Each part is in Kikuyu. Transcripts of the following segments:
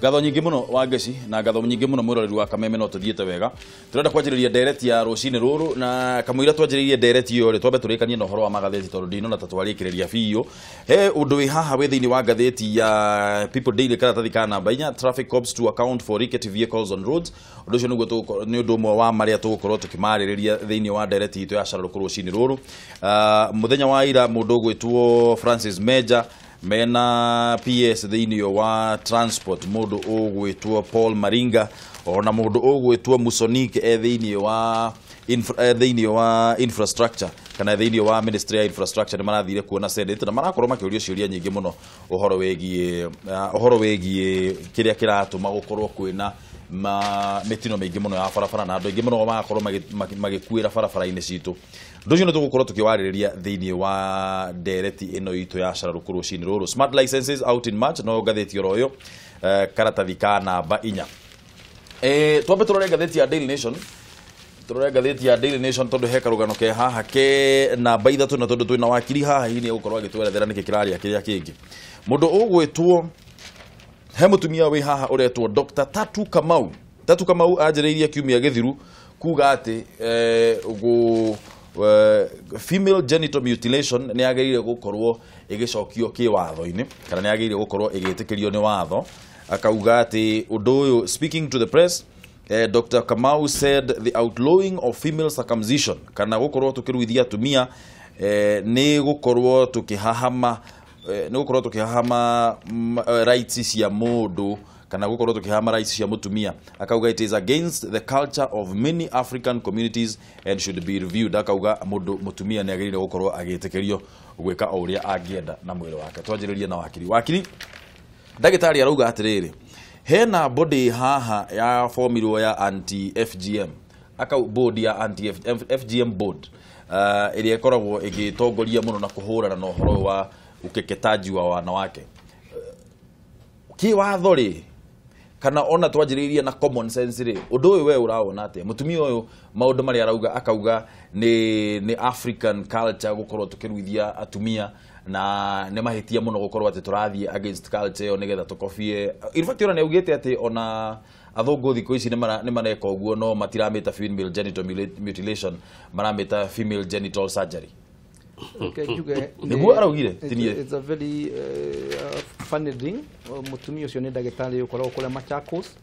Ngatho nyingĩ mũno Wangeci, na ngatho nyingĩ mũno mwĩroreri wa Kameme. No tũthiĩte wega, tũrenda kwanjĩrĩria ndereti ya rũcinĩ rũrũ, na kamũira twanjĩrĩirie ndereti ĩyo rĩ, twambe tũrĩkanie na ũhoro wa magathĩti, tondũ ndinona ta twarĩkĩrĩria biũ. He ũndũ wĩ haha wĩ thĩinĩ wa ngathĩti ya People Daily, karatathi ka namba 4, "Traffic cops to account for rickety vehicles on roads." Ũndũ ũcio nĩguo nĩ ũndũ ũmwe wa marĩa tũgũkorwo tũkĩmarĩrĩria thĩinĩ wa ndereti itũ ya carũrũkũ rũcinĩ rũrũ. Mũthenya wa ira, mũndũ ũgwĩtwo Francis Meja mena PS thĩinĩ wa transport, mũndũ ũgwĩtwo Paul Maringa, ona mũndũ ũgwĩtwo Musonik e thĩinĩ wa thĩinĩ wa infrastructure, kana thĩinĩ wa ministry ya infrastructure, nĩ marathire kuona Senate na marakorwo makĩũrio ciũria nyingĩ mũno ũhoro wĩgiĩ kĩrĩa kĩratũma gũkorwo kwĩna ma mĩtino mĩingĩ mũno ya barabara, na andũ aingĩ mũno magakorwo magĩkuĩra barabara-inĩ citũ. Ũndũ ũcio nĩ tũgũkorwo tũkĩwarĩrĩria thĩinĩ wa ndereti ĩno itũ ya cararũkũ rũcinĩ rũrũ. "Smart licenses out in March", no ngathĩti oro ĩyo, karatathi ka namba 4. Twambe tũrore ngathĩti ya Daily Nation, tũrore ngathĩti ya Daily Nation, tondũ he karũgano ke haha ke namba 3, na tondũ twĩna wakiri haha, hihi nĩ egũkorwo agĩtwerethera nĩkĩ kĩraria kĩrĩa kĩngĩ. Mũndũ ũgwĩtwo, he mũtumia wĩ haha ũretwo Dr. Tatu Kamau. Tatu Kamau anjĩrĩirie kiumia gĩthiru kuga atĩ female genital mutilation nĩ yagĩrĩire gũkorwo ĩgĩcokio kĩwatho-inĩ, kana nĩ yagĩrĩire gũkorwo ĩgĩtĩkĩrio nĩ watho. Akauga atĩ ũndũ ũyũ, speaking to the press, Dr. Kamau said the outlawing of female circumcision, kana gũkorwo tũkĩruithia atumia, nĩ gũkorwo tũkĩhahama rights cia mũndũ, kana gũkorwo tũkĩhahama rights cia mũtumia. Akauga it is against the culture of many African communities and should be reviewed. Akauga mũndũ mũtumia nĩ agĩrĩire gũkorwo agĩtĩkĩrio gwĩka o ũrĩa angĩenda na mwĩrĩ wake. Twanjĩrĩrie na wakiri. Wakiri, ndagĩtarĩ arauga atĩrĩrĩ, hena body haha ya formirwo ya anti FGM, akau board ya anti FGM board, ĩrĩa ĩkoragwo ĩgĩtongoria mũno na kũhũrana na ũhoro ũyũ wa ukeketaji wa wanawake. Kĩwatho rĩ, kana ona twanjĩrĩirie na common sense rĩ, ũndũ ũyũ we ũrawona atĩa? Mũtumia ũyũ maũndũ marĩa arauga, akauga nĩ African culture gũkorwo tũkĩruithia atumia, na nĩ mahĩtia mũno gũkorwo atĩ tũrathiĩ against culture ĩyo nĩgetha tũkobie. In fact, ona nĩ augĩte atĩ ona athũngũ thikũ ici nĩ mareka ũguo, no matiramĩta female genital mutilation, maramĩta female genital surgery. Okay, njuge Nĩguo araugire, ti niĩ. It's a very funny thing. Mũtumia ũcio nĩ ndagĩtarĩ ũkoragwo kũrĩa Machakos,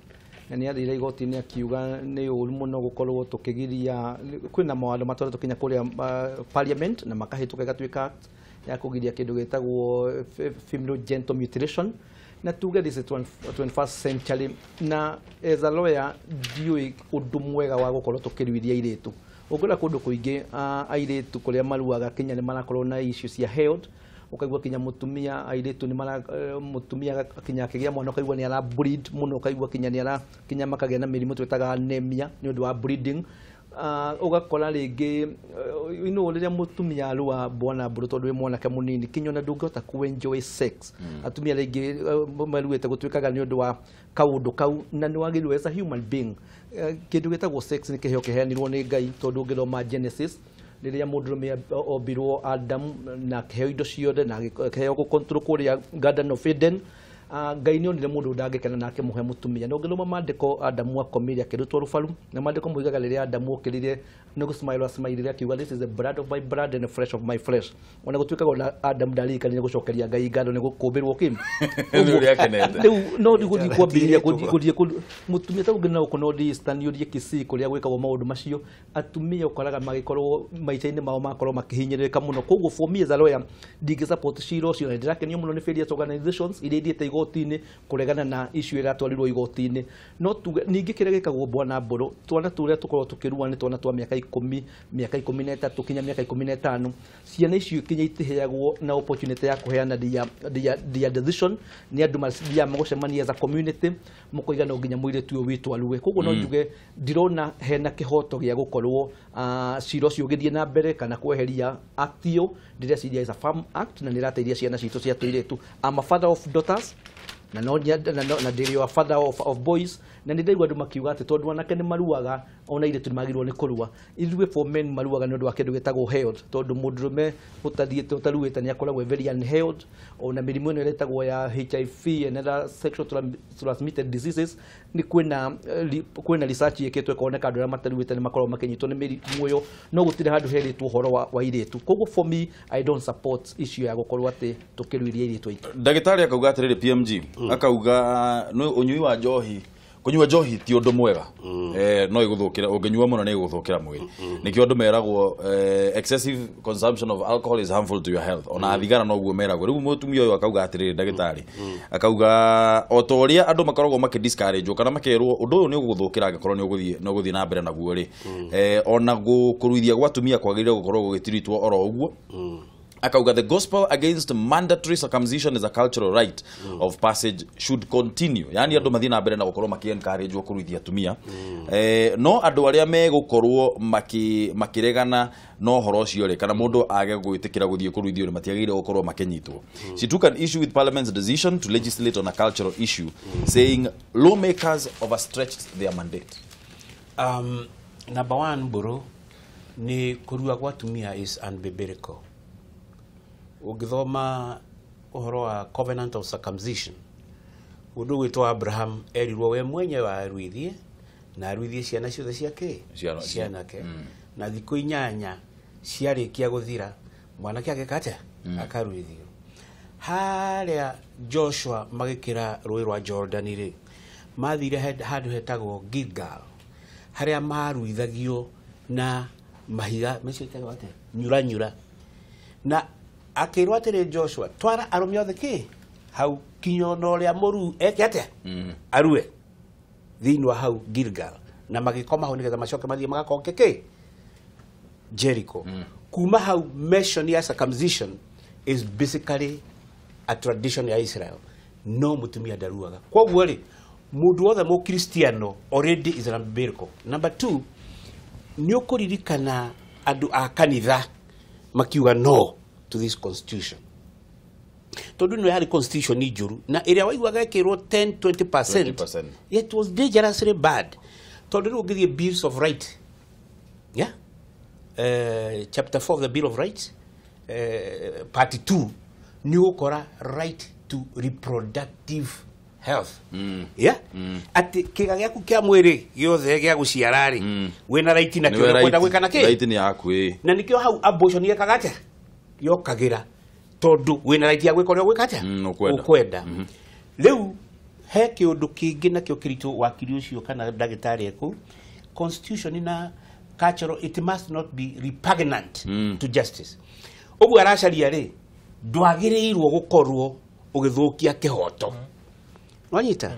na nĩ athire igoti-inĩ akiuga nĩ ũru mũno gũkorwo tũkĩgiria. Kwĩna mawatho matwaretwo kinya kũrĩa parliament na makahĩtũka, ĩgatuĩka act ya kũgiria kĩndũ gĩtagwo female genital mutilation. Na tuge this is 21st century, na as a lawyer ndiũĩ ũndũ mwega wa gũkorwo tũkĩruithia airĩtu. Ũngĩrora kũndũ kũingĩ, airĩtu kũrĩa maruaga kinya nĩ marakorwo na issue cia health. Ũkaigua kinya mũtumia, airĩtu nĩ mara mũtumia kinya akĩgĩa mwana ũkaigua nĩ ara bleed mũno, ũkaigua kinya nĩ ara kinya makagĩa na mĩrimũ twĩtaga anemia nĩ ũndũ wa bleeding. Ũgakora rĩngĩ, you know, rĩrĩa mũtumia arua, bwana mbũrũ, tondũ wĩ mwanake mũnini kinya ona ndũngĩhota ku enjoy sex. Atumia rĩngĩ maruĩte gũtuĩkaga nĩ ũndũ wa kaũndũ kau, na nĩ wagĩrĩirwo as a human being, kĩndũ gĩtagwo sex nĩ kĩheo kĩheanirwo nĩ Ngai, tondũ ũngĩthoma Genesis, rĩrĩa mũndũrũme ombirwo Adam na akĩheo indo ciothe na akĩheo gũcontrol kũrĩa Garden of Eden, Ngai nĩ onire mũndũ ndangĩkena na akĩmũhe mũtumia. Na ũngĩthoma maandĩko, Adamu akomire akĩrutwo rũbaru, na maandĩko moigaga rĩrĩa Adamu okĩrire nĩ gũsmile asmile, akiuga, "This is the blood of my blood and the flesh of my flesh." Ona gũtuĩkaga ona Adamu ndaririkanire gũcokeria Ngai ngatho nĩ gũkũmbĩrwo kĩ. Nĩ ũrĩa akenete. Rĩu no rĩu gũthiĩ kwambĩrĩria gũthiĩ mũtumia ta ũngĩ, no gũkũ North Eastern ũthiĩ Kisii kũrĩa gwĩkagwo maũndũ macio, atumia ũkoraga magĩkorwo maica-inĩ mao makorwo makĩhinyĩrĩrĩka mũno. Koguo for me as a lawyer ndingĩ support cira ũcio, na ndĩrakenio mũno nĩ various organizations iria ithiĩte igoti-inĩ kũregana na issue ĩrĩa ĩratwarirwo igoti-inĩ. No tuge ningĩ kĩrĩa gĩkagwo, bwana Mbũrũ, twana tũrĩa tũkoragwo tũkĩrua nĩ twana twa mĩaka 10, mĩaka 13, kinya mĩaka 15. Ciana icio kinya itiheagwo na opportunity ya kũheana their decision. Nĩ andũ mathiaga magũcemania as a community, mũkoiga no nginya mũirĩtu ũyũ witũ arue. Koguo no njuge ndirona hena kĩhoto gĩa gũkorwo cira ũcio ũgĩthiĩ na mbere kana kweheria act ĩyo. Ndĩreciria is a farm act na nĩ ĩrateithia ciana citũ cia tũirĩtu. I'm a father of daughters na no na ndĩrĩ a father of boys, na nĩ ndaigua andũ makiuga atĩ tondũ anake nĩ maruaga, Ona airĩtu nĩ magĩrĩirwo nĩ kũrua. Ithuĩ for men maruaga nĩ ũndũ wa kĩndũ gĩtagwo health, tondũ mũndũrũme ũtathiĩte ũtaruĩte nĩ akoragwo e very unhealed. Ona mĩrimũ ĩno ĩretagwo ya HIV and other sexual transmitted diseases, nĩ kwĩna research yĩkĩtwo ĩkoneka andũ arĩa mataruĩte nĩ makoragwo makĩnyitwo nĩ mĩrimũ ĩyo, no gũtirĩ handũ herĩtwo ũhoro wa airĩtu. Koguo for me, I don't support issue ya gũkorwo atĩ tũkĩruithia airĩtu aitũ. Ndagĩtarĩ akauga atĩrĩrĩ, PMG akauga nĩ ũnyui wa njohi, kũnyua njohi ti ũndũ mwega, no ĩgũthũkĩra, ũngĩnyua mũno nĩ ĩgũthũkĩra mwĩrĩ. Nĩkĩo andũ meragwo excessive consumption of alcohol is harmful to your health. Ona thigara noguo meragwo. Rĩu mũtumia ũyũ akauga atĩrĩrĩ, ndagĩtarĩ akauga o ta ũrĩa andũ makoragwo makĩ discourage kana makerwo ũndũ ũyũ nĩ ũgũgũthũkĩra angĩkorwo nĩ ũgũthiĩ na mbere naguo rĩ, ona kũruithia gwa atumia kwagĩrĩire gũkorwo gũgĩtiritwo oro ũguo. Akauga the gospel against mandatory circumcision is a cultural rite of passage should continue. Yani andũ mathiĩ na mbere na gũkorwo makĩ encourage kũruithia atumia, no andũ arĩa megũkorwo makĩregana na ũhoro ũcio rĩ, kana mũndũ age gwĩtĩkĩra gũthiĩ kũruithio rĩ, matiagĩrĩire gũkorwo makĩnyitwo. She took an issue with parliament's decision to legislate on a cultural issue, saying lawmakers overstretched their mandate. Number one, Mburu, nĩ kũrua gwa atumia is unbiblical. Ũngĩthoma ũhoro wa covenant of circumcision, mũndũ ũgwĩtwo Abraham erirwo we mwenyewe aruithie na aruithie ciana ciothe ciake, cianake, na thikũ 8 ciarĩkia gũthira mwanake ageka atĩa? Akaruithio. Harĩa Joshua magĩkĩra rũĩ rwa Jordan rĩ, mathire handũ hetagwo Gilgal, harĩa maruithagio na mahiga mecio ĩtagwo atĩa? Nyura nyura. Na akĩrwo atĩrĩ, Joshua, twara arũme othe kĩ hau kinya ona ũrĩa mũru eke atĩa? Arue thĩinĩ wa hau Gilgal, na magĩkoma hau nĩgetha macoke mathiĩ magakonke kĩ Jericho. Kuma hau mention ya circumcision is basically a tradition ya Israel. No mũtumia ndaruaga. Koguo rĩ, mũndũ wothe mũkristiano already is an miracle. Number two, nĩ ũkũririkana andũ a kanitha makiuga no to this constitution, tondũ ĩno yarĩ constitution njũru na ĩrĩa waiguaga ĩkĩrwo 10 20%, 20%. It was dangerously bad, tondũ rĩu ũngĩthiĩ bills of right, yeah? Chapter 4 of the Bill of Rights, part 2, nĩ ũgũkora right to reproductive health, yeah? Atĩ kĩga gĩaku kĩa mwĩrĩ gĩothe gĩa gũciara rĩ, wĩna right nakĩo Nĩwe nĩ kwenda gwĩka na kĩ right nĩ yaku ĩ. Na nĩkĩo hau abortion yekaga atĩa? Yokagĩra, tondũ wĩna right ya gwĩka ũrĩa ũgwĩka atĩa? Ũkwenda. Ũkwenda. Rĩu he kĩũndũ kĩngĩ nakĩo kĩritũ wakiri ũcio kana ndagĩtarĩ ekũ constitution na cultural, it must not be repugnant to justice. Ũguo aracaria rĩ, ndwagĩrĩirwo gũkorwo ũgĩthũkia kĩhoto. Wanyita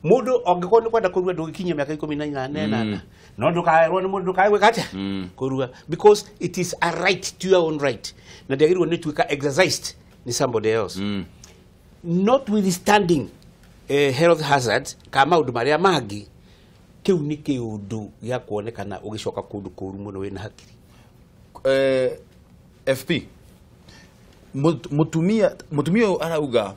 mũndũ angĩkorwo nĩ kwenda kũrua ndũgĩkinyia mĩaka 18 no ndũkaerwo nĩ mũndũ ndũkae gwĩka atĩa? Kũrua, because it is a right to your own right, na ndĩagĩrĩirwo nĩ tuĩka exercised nĩ somebody else, notwithstanding health hazards ka maũndũ marĩa mangĩ. Kĩu nĩ kĩũndũ gĩa kuonekana ũgĩcoka kũndũ kũru mũno wĩna hakiri. FP mutumia ũyũ arauga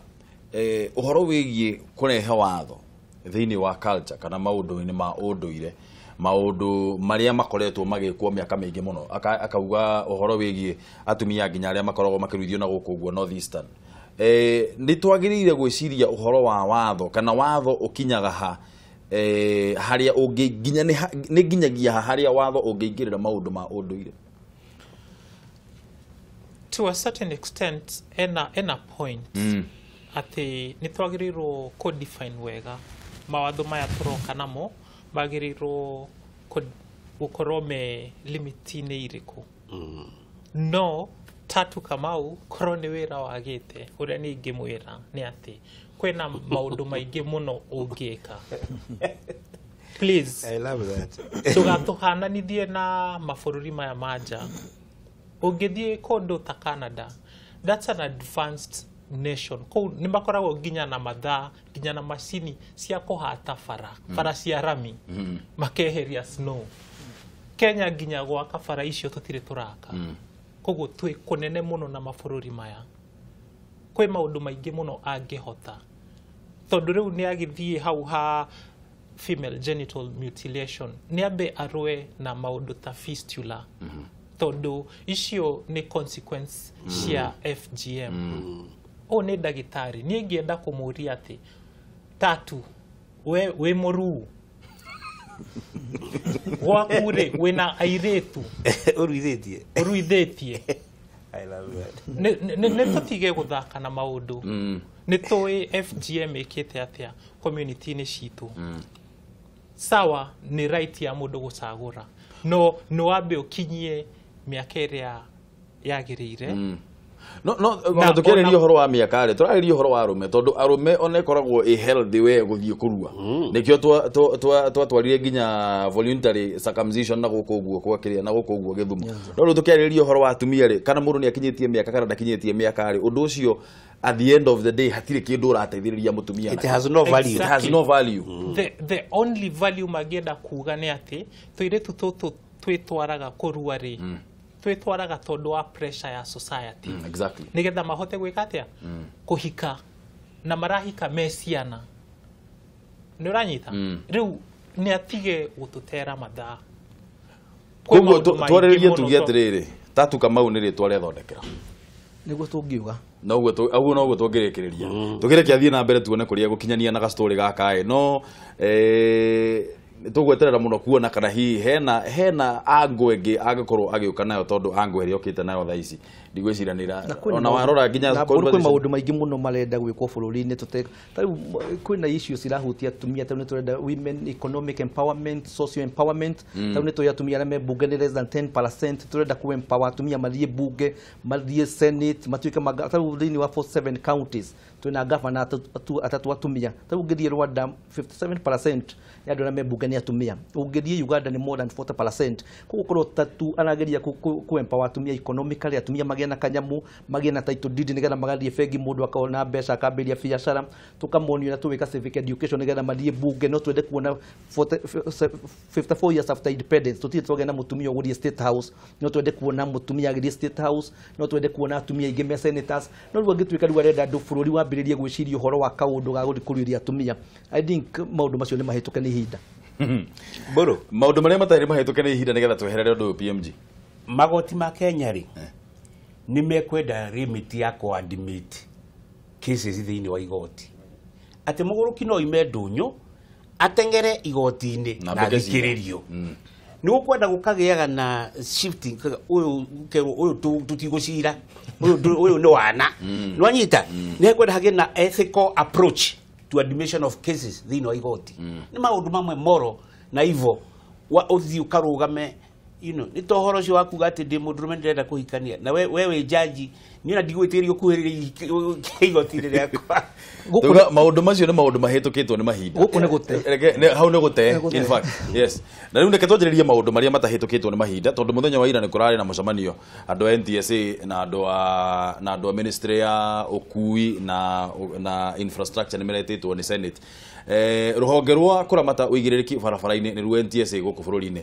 ũhoro wĩgiĩ kũrehe watho thĩinĩ wa culture kana maũndũ-inĩ ma ũndũire, maũndũ marĩa makoretwo magĩkwo mĩaka mĩingĩ mũno. Akauga ũhoro wĩgiĩ atumia nginya arĩa makoragwo makĩruithio na gũkũ ũguo North Eastern, nĩ twagĩrĩire gwĩciria ũhoro wa watho kana watho ũkinyaga ha, harĩa ũngĩ nginya nĩ nginyagia ha harĩa watho ũngĩingĩrĩra maũndũ ma ũndũire. To a certain extent ena point atĩ nĩ twagĩrĩirwo kũ define wega mawatho maya tũroka namo magĩrĩirwo gũkorwo me limit-inĩ irĩkũ. No Tatu Kamau, korwo nĩ wĩra wagĩte, ũrĩa niĩ ingĩmwĩra nĩ atĩ kwĩna maũndũ maingĩ mũno ũngĩka. Please, I love that. Ndũgatũhananithie na mabũrũri maya ma nja. Ũngĩthiĩ kũndũ ta Canada, that's an advanced nation. Kũu nĩ makoragwo nginya na mathaa, nginya na macini cia kũhata bara, bara cia rami, makeheria snow. Kenya nginya gwaka bara icio tũtirĩ tũraka. Koguo twĩ kũnene mũno na mabũrũri maya. Kwĩ maũndũ maingĩ mũno angĩhota, tondũ rĩu nĩ agĩthiĩ hau ha female genital mutilation nĩ ambe arũe na maũndũ ta fistula tondũ icio nĩ consequence cia FGM. Ũyũ nĩ ndagĩtarĩ, niĩ ngĩenda kũmũria atĩ tatu we wĩ mũruu gwaku rĩ wĩna airĩtu ũruithĩtie. I love that. Nĩ tũtige gũthaka na maũndũ. Nĩ tũĩ FGM ĩkĩte atĩa community-inĩ citũ. Sawa nĩ right ya mũndũ gũcagũra, no nĩ wambe ũkinyie mĩaka ĩrĩa yagĩrĩire. No ona tũkĩarĩria ũhoro wa mĩaka rĩ, tũrarĩria ũhoro wa arũme tondũ arũme ona ĩkoragwo ĩ healthy we gũthiĩ kũrua. Nĩkĩo twatwarire nginya voluntary circumcision na gũkũ ũguo kwa kĩrĩa na gũkũ ũguo Gĩthumo. No rĩu tũkĩarĩria ũhoro wa atumia rĩ, kana mũndũ nĩ akinyĩtie mĩaka kana ndakinyĩtie mĩaka rĩ, ũndũ ũcio at the end of the day hatirĩ kĩndũ ũrateithĩrĩria mũtumia. It has no value. It has no value. The only value mangĩenda kuga nĩ atĩ tũirĩtu tũtũ twĩtwaraga kũrua rĩ, twĩtwaraga tondũ wa pressure ya society. Exactly. Nĩgetha mahote gwĩka atĩa? Kũhika. Na marahika me ciana. Nĩ ũranyita? Rĩu nĩ atige gũtũtera mathaa. Koguo twarĩrĩrie tuge atĩrĩrĩ, Tatu Kamau nĩ rĩtwa rĩathondekera. Nĩguo tũngiuga. Noguo ũguo noguo tũngĩrĩkĩrĩria. Tũkĩreke athiĩ na mbere tuone kũrĩa gũkinyania na gastorĩ gaka ĩ, no tũgweterera mũno kuona kana hihi hena ango ĩngĩ angĩkorwo agĩũka nayo tondũ ango ĩrĩa okĩte nayo thaa ici ndigwĩciria nĩ ona warora nginya kwĩ maũndũ maingĩ mũno marenda gwĩkwo bũrũri-inĩ ta rĩu kwĩna issues irahutia atumia, ta rĩu nĩ tũrenda women economic empowerment, social empowerment, ta rĩu nĩ tũĩ atumia arĩa me bunge nĩ less than 10%, tũrenda kũ empower atumia mathiĩ bunge, mathiĩ senate, matuĩke ta rĩu thĩinĩ wa 47 counties twĩna gavana atatũ atumia. Ta rĩu ũngĩthiĩ Rwanda 57% ya andũ arĩa me bunge nĩ atumia, ũngĩthiĩ Uganda nĩ more than 40%. Koguo korwo Tatu arageria kũ empower atumia economically, atumia magĩe na kanyamu, magĩe na title deed nĩgetha magathiĩ bengi mũndũ akona mbeca akambĩrĩria biacara, tũkamonia ũrĩa tũgwĩka civic education nĩgetha mathiĩ bunge. No twende kuona 54 years after independence tũtirĩ twagĩa na mũtumia ũgũthiĩ State House, no twende kuona mũtumia agĩthiĩ State House, no twende kuona atumia aingĩ me senators. No rĩu angĩtuĩka rĩu arenda andũ bũrũri wambĩrĩrie gwĩciria ũhoro wa kaũndũ ga gũthiĩ kũruithia atumia, I think maũndũ macio nĩ mahĩtũke nĩ ihinda. Mbũrũ maũndũ marĩa matarĩ mahĩtũke nĩ ihinda nĩgetha tweherere ũndũ ũyũ PMG. Magoti ma Kenya rĩ nĩ mekwenda remit ya kũ-admit cases thĩinĩ wa igoti, atĩ mũgũrũki no ime ndũnyũ ateng'ere igoti-inĩ na athikĩrĩrio. Nĩ gũkwenda gũkagĩaga na shifting, ũyũ ũyũ tũtigũcira, ũyũ nĩ wana, nĩ wanyita. Nĩ hekwenda hagĩe na ethical approach to admission of cases thĩinĩ wa igoti. Nĩ maũndũ mamwe moro na ivo wa ũthiĩ ũkarũgame, you know, nĩ ta ũhoro ũcio wa kuga atĩ ndĩ mũndũrũme ndĩrenda kũhikania na we wĩ jaji, niĩ ona ndigwĩtĩkĩria ũkuhĩrĩrie igoti-inĩ rĩakwa. Maũndũ macio nĩ maũndũ mahĩtũkĩtwo nĩ mahinda. Gũkũ nĩ gũte. Hau nĩ gũte, in fact, yes. Na rĩu reke twanjĩrĩrie maũndũ marĩa matahĩtũkĩtwo nĩ mahinda tondũ mũthenya wa ira nĩ kũrarĩ na mũcemanio andũ a NTSA na andũ a ministry ya ũkui na infrastructure nĩ maretĩtwo nĩ Senate. Rũhonge rwa kũramata ũigĩrĩrĩki barabara-inĩ nĩ ruo NTSA gũkũ bũrũri-inĩ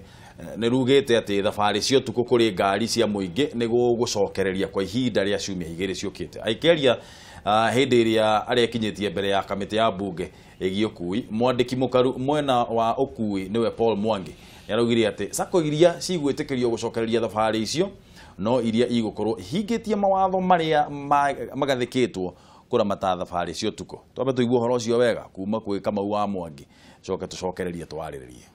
nĩ rugĩte atĩ thabarĩ cia ũtukũ kũrĩ ngari cia mũingĩ nĩ gũgũcokereria kwa ihinda rĩa ciumia igĩrĩ ciũkĩte. Aikĩaria hĩndĩ ĩrĩa arekinyĩtie mbere ya kamĩtĩ ya mbunge ĩgiĩ ũkui, mwandĩki mũkaru mwena wa ũkui nĩwe Paul Mwangi nĩaraugire atĩ sacco iria cigwĩtĩkĩrio gũcokereria thabarĩ icio no iria igũkorwo ihingĩtie mawatho marĩa magathĩkĩtwo kũramata thabarĩ cia ũtukũ. Twambe tũigue ũhoro ũcio wega kuma kwĩ Kamau wa Mwangi, coke tũcokererie twarĩrĩrie.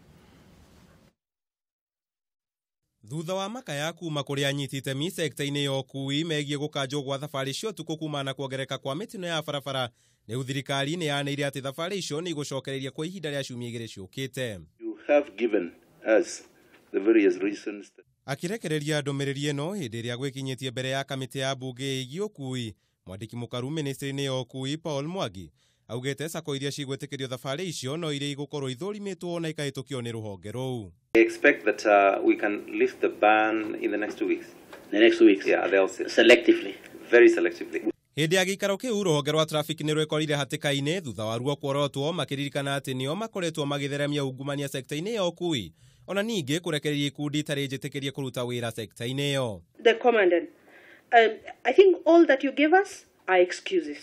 Thutha wa makaya kuma kũrĩ anyiti itemi sekta-inĩ ya ũkui megiĩ gũkanjwo gwa thabarĩ cia ũtukũ kumana na kuongerereka kwa mĩtino ya barabara, rĩu thirikari nĩ yanĩire atĩ thabarĩ icio nĩ igũcokereria kwa ihinda rĩa ciumia igĩrĩ ciũkĩte. You have given us the various reasons. Akĩrekereria ndũmĩrĩri ĩno hĩndĩ ĩrĩa gwĩkinyĩtie mbere ya kamĩtĩ ya mbunge ĩgiĩ ũkui, mwandĩki mũkaru ministry-inĩ ya ũkui Paul Mwangi augĩte sacco iria cigwĩtĩkĩrio thabarĩ icio no iria igũkorwo ithũrimĩtwo na ikahĩtũkio nĩ rũhonge rũu. I expect that we can lift the ban in the next 2 weeks. The next 2 weeks? Yeah, they'll selectively. Very selectively. Hĩndĩ ya gĩikaro kĩu rũhonge rwa traffic nĩ rwekorire hatĩka-inĩ thutha wa ruo kuorotwo makĩririkana atĩ nĩo makoretwo magĩtheremia ungumania sekta-inĩ ya ũkui, ona ningĩ kũrekereria ikundi itarĩ njĩtĩkĩrie kũruta wĩra sekta-inĩ ĩyo. The commandant, I think all that you gave us are excuses.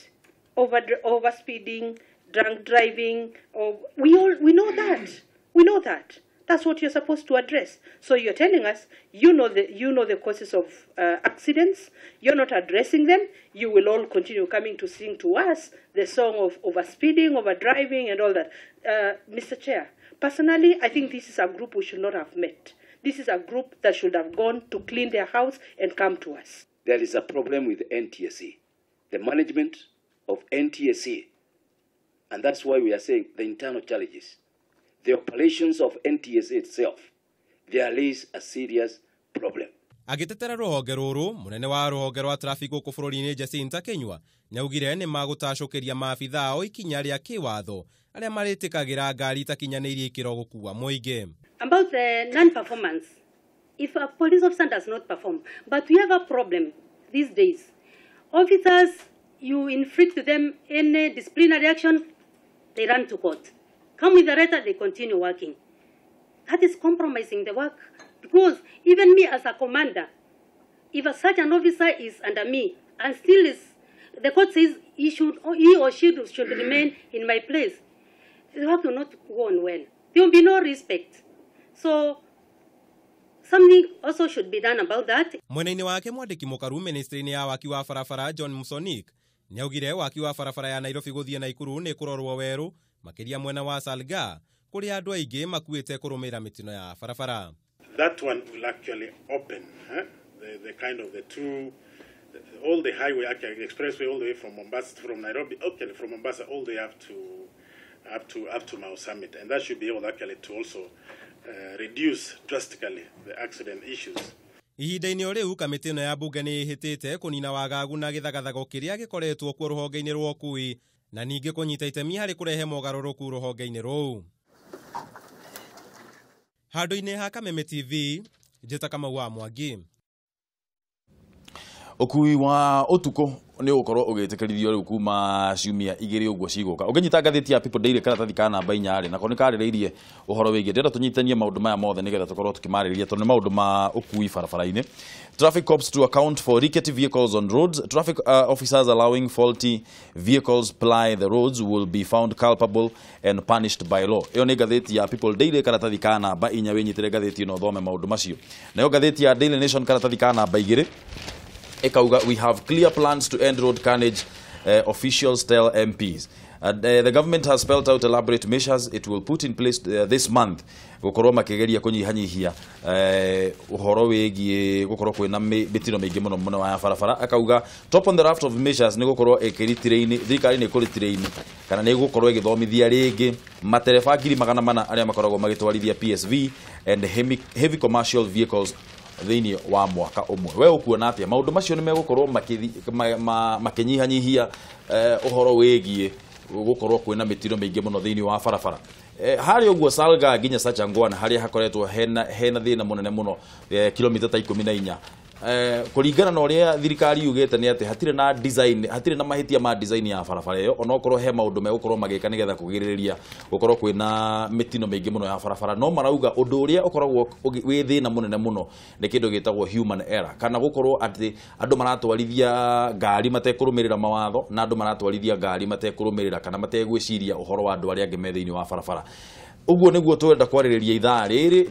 Overspeeding, drunk driving, or we know that. We know that. That's what you're supposed to address. So you're telling us you know the causes of accidents. You're not addressing them. You will all continue coming to sing to us the song of overspeeding, overdriving, and all that. Mr. Chair, personally, I think this is a group we should not have met. This is a group that should have gone to clean their house and come to us. There is a problem with NTSA, the management of NTSA, and that's why we are saying the internal challenges. The operations of NTSA itself, there is a serious problem. Agĩtetera rũhonge rũrũ, mũnene wa rũhonge rwa traffic gũkũ bũrũri-inĩ Jacinta Kinyua nĩaugire nĩ magũtacũkĩria maabitha ao ikinya rĩa kĩwatho arĩa marĩtĩkagĩra ngari itakinyanĩirie ikĩro gũkua mũingĩ. About the non-performance, if a police officer does not perform, but we have a problem these days. Officers, you inflict them any disciplinary action, they run to court. Come with a letter, they continue working. That is compromising the work. Because even me as a commander, if a such an officer is under me and still is, the court says he should, or he or she should remain in my place, the work will not go on well. There will be no respect. So something also should be done about that. Mwena-inĩ wake mwandĩki mũkaru ministry-inĩ ya waki wa barabara John Musonik nĩaugire waki wa barabara ya Nairobi gũthiĩ Naikuru nĩ kũrorwo werũ makĩria mwena wa Salga kũrĩa andũ aingĩ makuĩte kũrũmĩrĩra mĩtino ya barabara. That one will actually open the kind of the two, all the highway, actually expressway all the way from Mombasa, from Nairobi, actually from Mombasa all the way up to Mau Summit, and that should be able actually to also reduce drastically the accident issues. Ihinda-inĩ o rĩu kamĩtĩ ĩno ya bunge nĩ ĩhĩtĩte kũnina wagagu na gĩthagathago kĩrĩa gĩkoretwo kuo rũhonge-inĩ rwa ũkui na ningĩ kũnyita itemi harĩ kũrehe mogarũrũku rũhonge-inĩ rũu. Handũ-inĩ ha Kameme TV, njĩta Kamau wa Mwangi. Ũkui wa ũtukũ nĩ ũgũkorwo ũgĩtĩkĩrithio rĩu kuma ciumia igĩrĩ ũguo cigũka. Ũngĩnyita ngathĩti ya People Daily karatathi ka namba 4 rĩ, nako nĩ karĩrĩirie ũhoro wĩgiĩ. Ndĩrenda tũnyitanie maũndũ maya mothe nĩgetha tũkorwo tũkĩmarĩrĩria tondũ nĩ maũndũ ma ũkui barabara-inĩ. Traffic cops to account for rickety vehicles on roads. Traffic officers allowing faulty vehicles ply the roads will be found culpable and punished by law. Ĩyo nĩ ngathĩti ya People Daily karatathi ka namba 4, wĩnyitĩre ngathĩti ĩno ũthome maũndũ macio. Nayo ngathĩti ya Daily Nation karatathi ka namba 2 Ekauga, we have clear plans to end road carnage, officials tell MPs. The government has spelled out elaborate measures it will put in place this month. Gukorwo makigeria kunyihanyihia uhoro wigie gukorwo kwina mitino mingi muno muno wa barabara. Akauga top on the raft of measures ni gukorwo ikiritirĩini thirikari ni kuritirĩini kana ni gukorwo igithomithia ringi matereba 400 aria makoragwo magitwarithia PSV and heavy commercial vehicles thĩinĩ wa mwaka ũmwe. We ũkuona atĩa maũndũ macio nĩ megũkorwo makĩnyihanyihia ũhoro wĩgiĩ gũkorwo kwĩna mĩtino mĩingĩ mũno thĩinĩ wa barabara? Harĩa ũguo Salga nginya Sachangwana harĩa hakoretwo hena thĩna mũnene mũno, kilomita ta 14, kũringana na ũrĩa thirikari yugĩte nĩ atĩ hatirĩ na design, hatirĩ na mahĩtia ma design ya barabara ĩyo, onokorwo he maũndũ megũkorwo magĩka nĩgetha kũgirĩrĩria gũkorwo kwĩna mĩtino mĩingĩ mũno ya barabara, no marauga ũndũ ũrĩa ũkoragwo wĩ thĩna mũnene mũno nĩ kĩndũ gĩtagwo human error, kana gũkorwo atĩ andũ maratwarithia ngari matekũrũmĩrĩra mawatho na andũ maratwarithia ngari matekũrũmĩrĩra kana mategwĩciria ũhoro wa andũ arĩa angĩ me thĩinĩ wa barabara. Ũguo nĩguo twenda kwarĩrĩria ithaa rĩrĩ,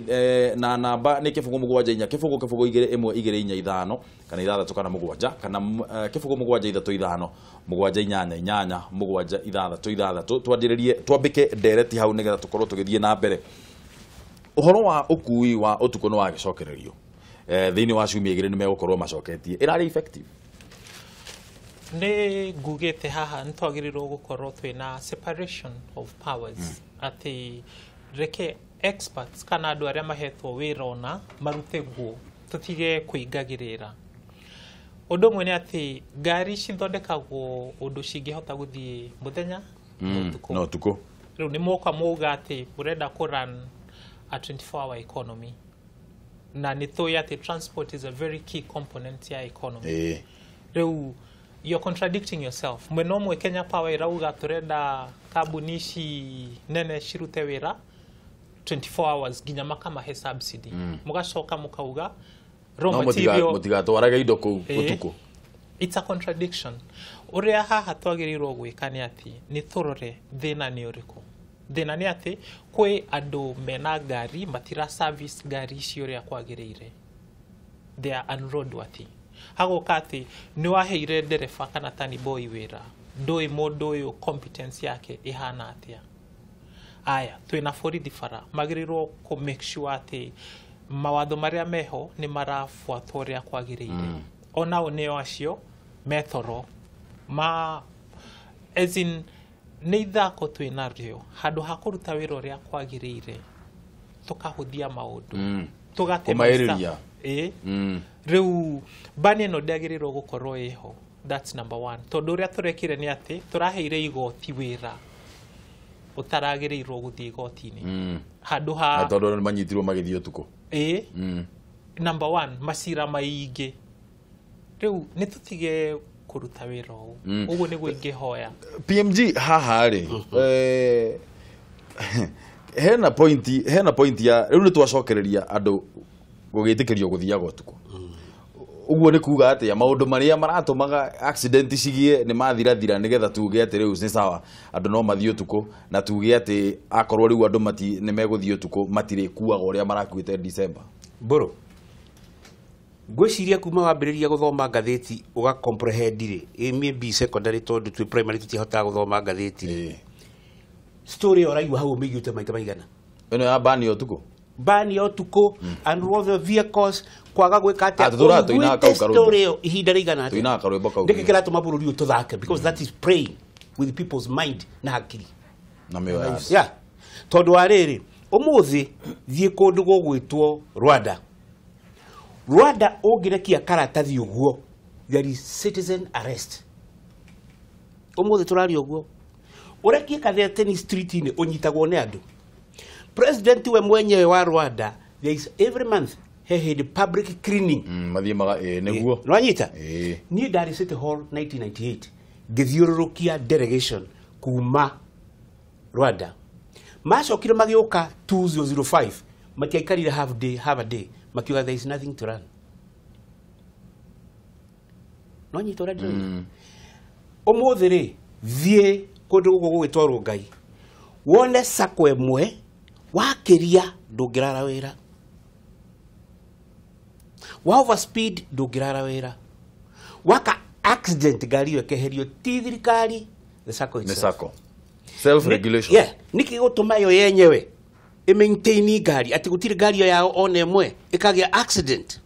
na namba nĩ 0 7 4 0 0 2 1 2 4 5 kana 6 kana 7 kana 0 7 3 5 7 8 8 7 6 6. Twanjĩrĩrie twambĩke ndereti hau nĩgetha tũkorwo tũgĩthiĩ na mbere. Ũhoro wa ũkui wa ũtukũ nĩ wagĩcokererio thĩinĩ wa ciumia igĩrĩ nĩ megũkorwo macoketie. Ĩrarĩ effective? Nĩ ngugĩte haha nĩ twagĩrĩirwo gũkorwo twĩna separation of powers, atĩ reke experts kana andũ arĩa mahetwo wĩra ona marute guo, tũtige kũingagĩrĩra. Ũndũ ũmwe nĩ atĩ ngari cithondekagwo ũndũ cingĩhota gũthiĩ mũthenya na ũtukũ. Rĩu nĩ moka mauga atĩ mũrenda kũ run a 24-hour economy, na nĩ tũĩ atĩ transport is a very key component ya economy. Rĩu you're contradicting yourself. Mwena ũmwe Kenya Power irauga tũrenda kambuni ici nene cirute wĩra 24 hours nginya makamahe subsidy, mũgacoka mũkauga raw material mũtigatwarage indo kũu ũtukũ. It's a contradiction. Ũrĩa haha twagĩrĩirwo gwĩka nĩ atĩ nĩ tũrore thĩna nĩ ũrĩkũ. Thĩna nĩ atĩ kwĩ andũ mena ngari matira service ngari icio ũrĩa kwagĩrĩire. They are unroadworthy. Hagoka atĩ nĩ waheire ndereba kana tani boy wĩra, ndũĩ mũndũ ũyũ competence yake ĩhana atĩa. Aya, twĩna borithi bara magĩrĩirwo kũ make sure atĩ mawatho marĩa meho nĩ marabuatwo ũrĩa kwagĩrĩire. Onao nĩo acio metoro ma as in nĩ ithako twĩnarĩo handũ ha kũruta wĩra ũrĩa kwagĩrĩire tũkahũthia maũndũ tũgate rĩu bani ĩno ndĩagĩrĩirwo gũkorwo ĩho. That's number one. Tondũ ũrĩa tũrekire nĩ atĩ tũraheire igoti wĩra ũtaragĩrĩirwo gũthiĩ igoti-inĩ handũ ha tondũ nĩ manyitirwo magĩthiĩ ũtukũ. Number one, macira maingĩ. Rĩu nĩ tũtige kũruta wĩra ũũ. Ũguo nĩguo ingĩhoya. PMG haha rĩ, hena point ya rĩu nĩ twacokereria andũ gũgĩtĩkĩrio gũthiaga ũtukũ. Ũguo nĩ kuga atĩa maũndũ marĩa maratũmaga accident cigie nĩ mathirathira nĩgetha tuge atĩ rĩu nĩ sawa andũ no mathiĩ ũtukũ, na tuge atĩ akorwo rĩu andũ nĩ megũthiĩ ũtukũ matirĩkuaga ũrĩa marakuĩte December. Mbũrũ ngwĩciria kuma wambĩrĩria gũthoma ngathĩti ũga comprehend rĩ, maybe secondary tondũ twĩ primary tũtihotaga gũthoma ngathĩti rĩ. Story ĩyo ũraigua hau ũmĩiguĩte maita maigana. Ĩno ya bani ya ũtukũ. Bani ya ũtukũ and all the vehicles kwaga gwĩka atĩa. Ũiguĩte story ĩyo ihinda rĩigana atĩa. Tũinaga karwĩmbo kau. Nĩkĩ kĩratũma bũrũri ũyũ tũthake? Because that is praying with people's mind na hakiri. Na mĩoyo ya andũ. Yeah. Tondũ wa rĩrĩ, ũmũthĩ thiĩ kũndũ gũgwĩtwo Rwanda. Rwanda ũngĩrekia karatathi ũguo, there is citizen arrest. Ũmũthĩ tũraria ũguo. Ũrekie katheteni street-inĩ ũnyitagwo nĩ andũ. President we mwenyewe wa Rwanda, there is every month he hĩndĩ public cleaning. Mathiĩ maga nĩguo. Nĩwanyita? Niĩ ndarĩ City Hall 1998 ngĩthiũrũrũkia delegation kuma Rwanda. Macokire magĩũka 2005 matiaikarire half a day makiuga there is nothing to run. No nyita ũrĩa ndĩroiga. Ũmũthĩ rĩ, thiĩ kũndũ gũkũ gũgwĩtwo Rongai wone sacco ĩmwe wakĩria ndũngĩrara wĩra, wa overspeed ndũngĩrara wĩra, waka accident ngari ĩyo ĩkeherio ti thirikari, the sacco itself. Nĩ sacco. Self regulation. Yeah, nĩkĩ gũtũma ĩyo yenyewe ĩmaintain ngari atĩ gũtirĩ ngari ĩyo yao ona ĩmwe ĩkagĩa accident?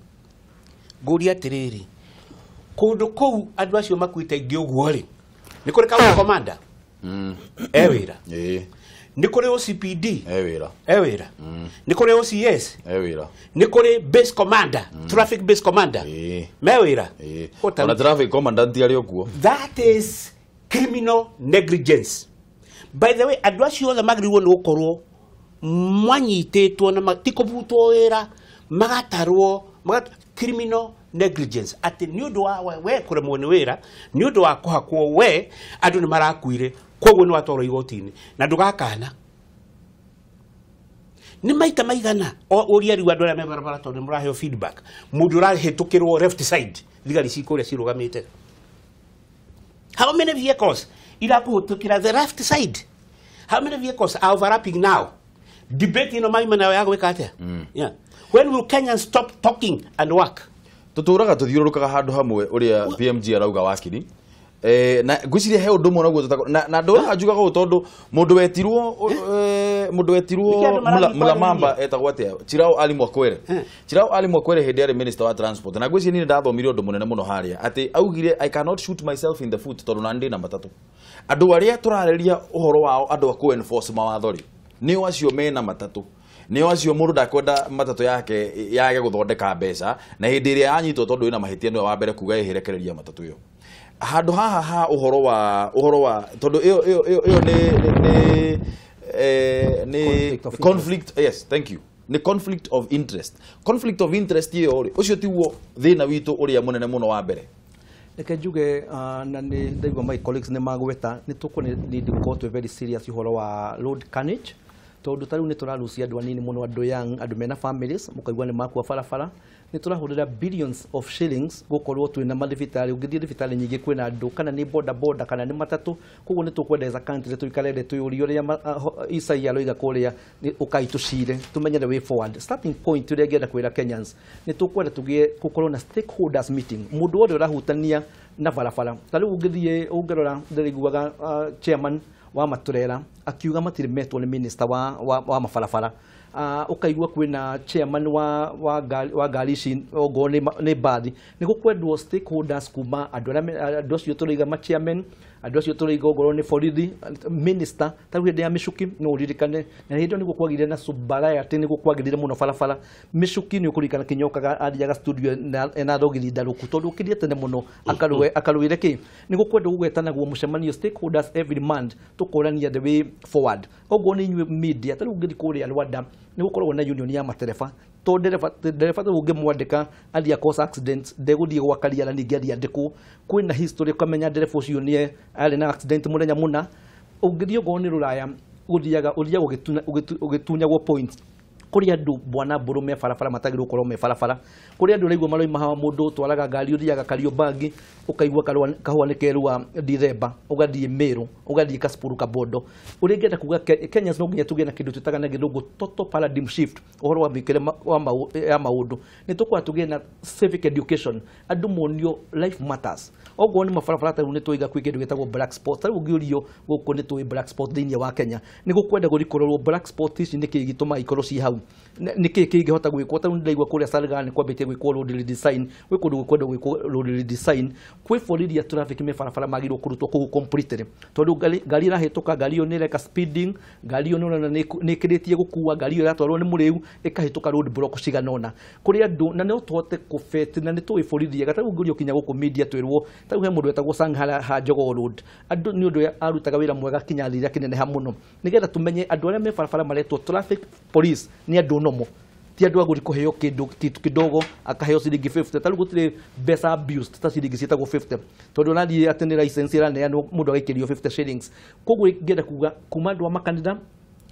Ngũria atĩrĩrĩ, kũndũ kũu andũ acio makuĩte aingĩ ũguo rĩ, nĩ kũrĩ county commander e wĩra, nĩ kũrĩ OCPD e wĩra, nĩ kũrĩ OCS e wĩra, nĩ kũrĩ base commander, traffic base commander me wĩra. Ona traffic commandant arĩ o kuo. That is criminal negligence. By the way, andũ acio othe magĩrĩirwo nĩ gũkorwo mwanyitĩtwo na ti kũbutwo wĩra, magatarwo criminal negligence atĩ nĩ ũndũ wa we kũremwo nĩ wĩra, nĩ ũndũ wa kũhakwo we, andũ nĩ marakuire, koguo nĩ watwarwo igoti-inĩ na ndũgakana. Nĩ maita maigana ũria rĩu andũ arĩa me barabara tondũ nĩ mũraheo feedback, mũndũ ũrahĩtũkĩrwo left side thigari cikũrĩa cirũgamĩte. How many vehicles irakũhĩtũkĩra the left side? How many vehicles are overlapping now? Debate ino maima nayo ya gwĩka atĩa? Yeah. When will Kenyans stop talking and work? Tũtũraga tũthiũrũrũkaga handũ hamwe ũrĩa PMG arauga wakiri. Na ngwĩciria he ũndũ ũmwe naguo na ndũraga njugaga ũũ tondũ mũndũ wetirwo Mulamamba etagwo atĩa? Chirao Ali Mwakwere. Chirao Ali Mwakwere hĩndĩ arĩ minister wa transport, na ngwĩciria niĩ ndathomire ũndũ mũnene mũno harĩa atĩ augire I cannot shoot myself in the foot tondũ na ndĩ na matatũ. Andũ arĩa tũrarĩria ũhoro wao andũ a kũ enforce mawatho rĩ, nĩo acio mena matatũ. Nĩo acio mũndũ ndakwenda matatũ yake yage gũthondeka mbeca, na hĩndĩ ĩrĩa yanyitwo tondũ ĩna mahĩtia nĩwe wa mbere kuga ĩhĩrekereria matatũ ĩyo. Handũ haha ha ũhoro wa tondũ ĩyo nĩ conflict, yes, thank you. Nĩ conflict of interest. Conflict of interest ĩyo rĩ, ũcio tiguo thĩna witũ ũrĩa mũnene mũno wa mbere. Reke njuge na nĩ ndaigua my colleagues nĩ magweta nĩ tũkũ need gũkorwo twĩ very serious ũhoro wa road carnage. Tondu ta riu ni turarucia andu anini muno, andu young, andu mena families, mukaigua ni makua barabara. Ni turahurira billions of shillings gukorwo twina mathibitari. Ungithie thibitari nyingi kwina andu kana ni boda boda kana ni matatu. Koguo ni tukwenda as a country tuikare thĩ twĩyũrie ũrĩa Isaiah aroiga kũrĩa ũkai tũcire tumenye the way forward. Starting point ũrĩa ngĩenda kwĩra Kenyans nĩ tũkwenda tũgĩe gũkorwo na stakeholders meeting, mũndũ wothe ũrahutania na barabara. Ta rĩu ũngĩthiĩ ũngĩrora ndĩraiguaga chairman wa maturera akiuga matirĩ metwo nĩ minister wa mabarabara. Ukaigua kwina chairman wa ngari ici ongorwo nĩ mbathi. Nĩ gũkwendwo stakeholders kuma andũ arĩa andũ acio tũraiga ma chairman, andũ acio tũraiga ongorwo nĩ borithi, minister. Ta rĩu hĩndĩ ya Michuki no ũririkane, na hĩndĩ ĩyo nĩguo kwagĩire na Subaraya, nĩguo kwagĩrire mũno barabara. Michuki nĩ ũkũririkana Kinyokaga athiaga studio ena thogithi ndarũku tondũ ũkĩrie tene mũno akarũĩre kĩ. Nĩ gũkwendwo gũgetanagwo mũcemanio stakeholders every month tũkorania the way forward. Oguo nĩ inyuĩ media, ta rĩu ũngĩthiĩ kũrĩa Rwanda nĩ gũkoragwo na union ya matereba, to ndereba rĩu ũngĩmwandĩka athiĩ cause accident ndegũthiĩ gwa karia na ningĩ athiĩ andĩkwo. Kwĩna history ũkamenya ndereba ũcio nĩ arĩ na accident mũthenya mũna. Ũngĩthiĩ okorwo nĩ Rũraya ũthiaga ũgĩtunyagwo points. Kũrĩ andũ bwana mbũrũ me barabara matagĩrĩirwo gũkorwo me barabara. Kũrĩ andũ ũraigua maroima haha, mũndũ ũtwaraga ngari ũthiaga Kariobangi ũkaigua kahũa nĩ kerua Dithemba, ũgathiĩ Meru, ũgathiĩ Kasipul Kabondo. Ũrĩa ingĩenda kuga Kenyans no nginya tũgĩe na kĩndũ twĩtaga na gĩthũngũ total paradigm shift ũhoro wa mĩkĩre ya maũndũ. Nĩ tũkwenda tũgĩe na civic education, andũ monio life matters. Oguo nĩ mabarabara ta rĩu nĩ tũiga kwĩ kĩndũ gĩtagwo black spot. Ta rĩu ũngĩũrio gũkũ nĩ tũĩ black spot thĩinĩ wa Kenya, nĩ gũkwenda gũrikororwo black spot ici nĩkĩĩ gĩtũmaga ikorwo ci hau, nĩkĩĩ kĩngĩhota gwĩkwo. Ta rĩu nĩndĩraigua kũrĩa Salgaa nĩ kwambĩtie gwĩkwo road redesign, gwĩ kũndũ gũkwenda gwĩkwo road redesign. Kwĩ borithi ya traffic me barabara magĩrĩirwo kũrutwo kũu completely, tondũ ngari ĩrahĩtũka, ngari ĩyo nĩ ĩreka speeding, ngari ĩyo nĩ ũrona nĩ ĩkĩrĩtie gũkua, ngari ĩyo ĩratwarwo nĩ mũrĩu ĩkahĩtũka road block cigana ũna. Kũrĩ andũ na no tũhote kũbeti na nĩ tũĩ borithi ega. Ta rĩu ũngĩũrio kinya gũkũ media twĩrwo ta rĩu he mũndũ wetagwo Sanghara ha Jogoo Road, andũ nĩ ũndũ arutaga wĩra mwega kinya thĩ iria kĩneneha mũno, nĩgetha tũmenye andũ arĩa me barabara maretwo traffic police nĩ andũ nomo, ti andũ agũri kũheo kĩndũ kidogo akaheo ciringi 50. Ta rĩu gũtirĩ mbeca abused ta ciringi ciĩtagwo 50, tondũ ũrathiĩ atĩ nĩ license ĩraneanwo mũndũ agaikĩrio 50 shillings. Koguo ingĩenda kuga kuma andũ a makanitha,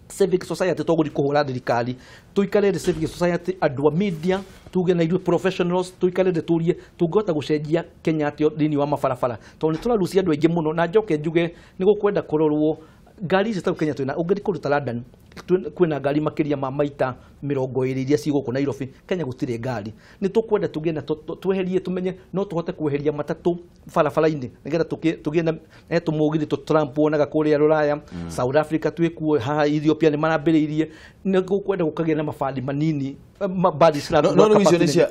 civic society, togũthiĩ kũhũra thirikari, tũikare thĩ civic society, andũ a media, tuge na ithuĩ professionals, tũikare thĩ tũrie tũngĩhota gũcenjia Kenya atĩa thĩinĩ wa mabarabara, tondũ nĩ tũrarucia andũ aingĩ mũno. Na njoke njuge nĩ gũkwenda kũrorwo ngari ici ta Kenya twĩna, ũngĩthiĩ kũndũ ta London kwĩna ngari makĩria ma maita 20 iria ci gũkũ Nairobi. Kenya gũtirĩ ngari. Nĩ tũkwenda tũgĩe na tweherie, tũmenye no tũhote kweheria matatũ barabara-inĩ nĩgetha tũgĩe na tũmũgithi tũ Trump wonaga kũrĩa Rũraya, South Africa twĩkuo, haha Ethiopia nĩ marambĩrĩirie. Nĩ gũkwenda gũkagĩa na mabathi manini, mbathi no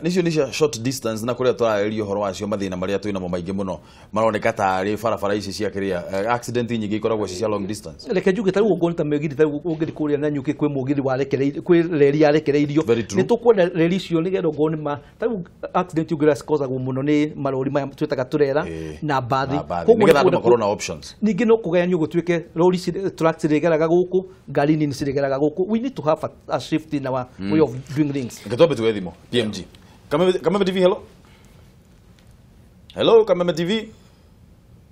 nicio nĩ cia short distance, na kũrĩa tũrarĩria ũhoro wacio mathĩna marĩa twĩnamo maingĩ mũno maroneka tarĩ barabara ici cia kĩrĩa accident nyingĩ ikoragwo ci cia long distance. Reke njuge ta rĩu ũngĩona ta mĩgithi, ta rĩu ũngĩthiĩ kũrĩa Nanyuki kwĩ mũgithi warekereirio, kwĩ reri yarekereirio. Nĩ tũkwenda reri icio nĩgetha ũngorwo nĩ ma ta rĩu accident ũngĩrora cikausagwo mũno nĩ marori maya twĩtaga turera na mbathi, nĩgetha andũ makorwo na options. Ningĩ no kũgayanio gũtuĩke rori trucks cirĩgeraga gũkũ, ngari nini cirĩgeraga gũkũ. We need to have a shift in our way of doing things. Reke twambe tuoe thimũ. PMG Kameme TV, hello. Hello Kameme TV.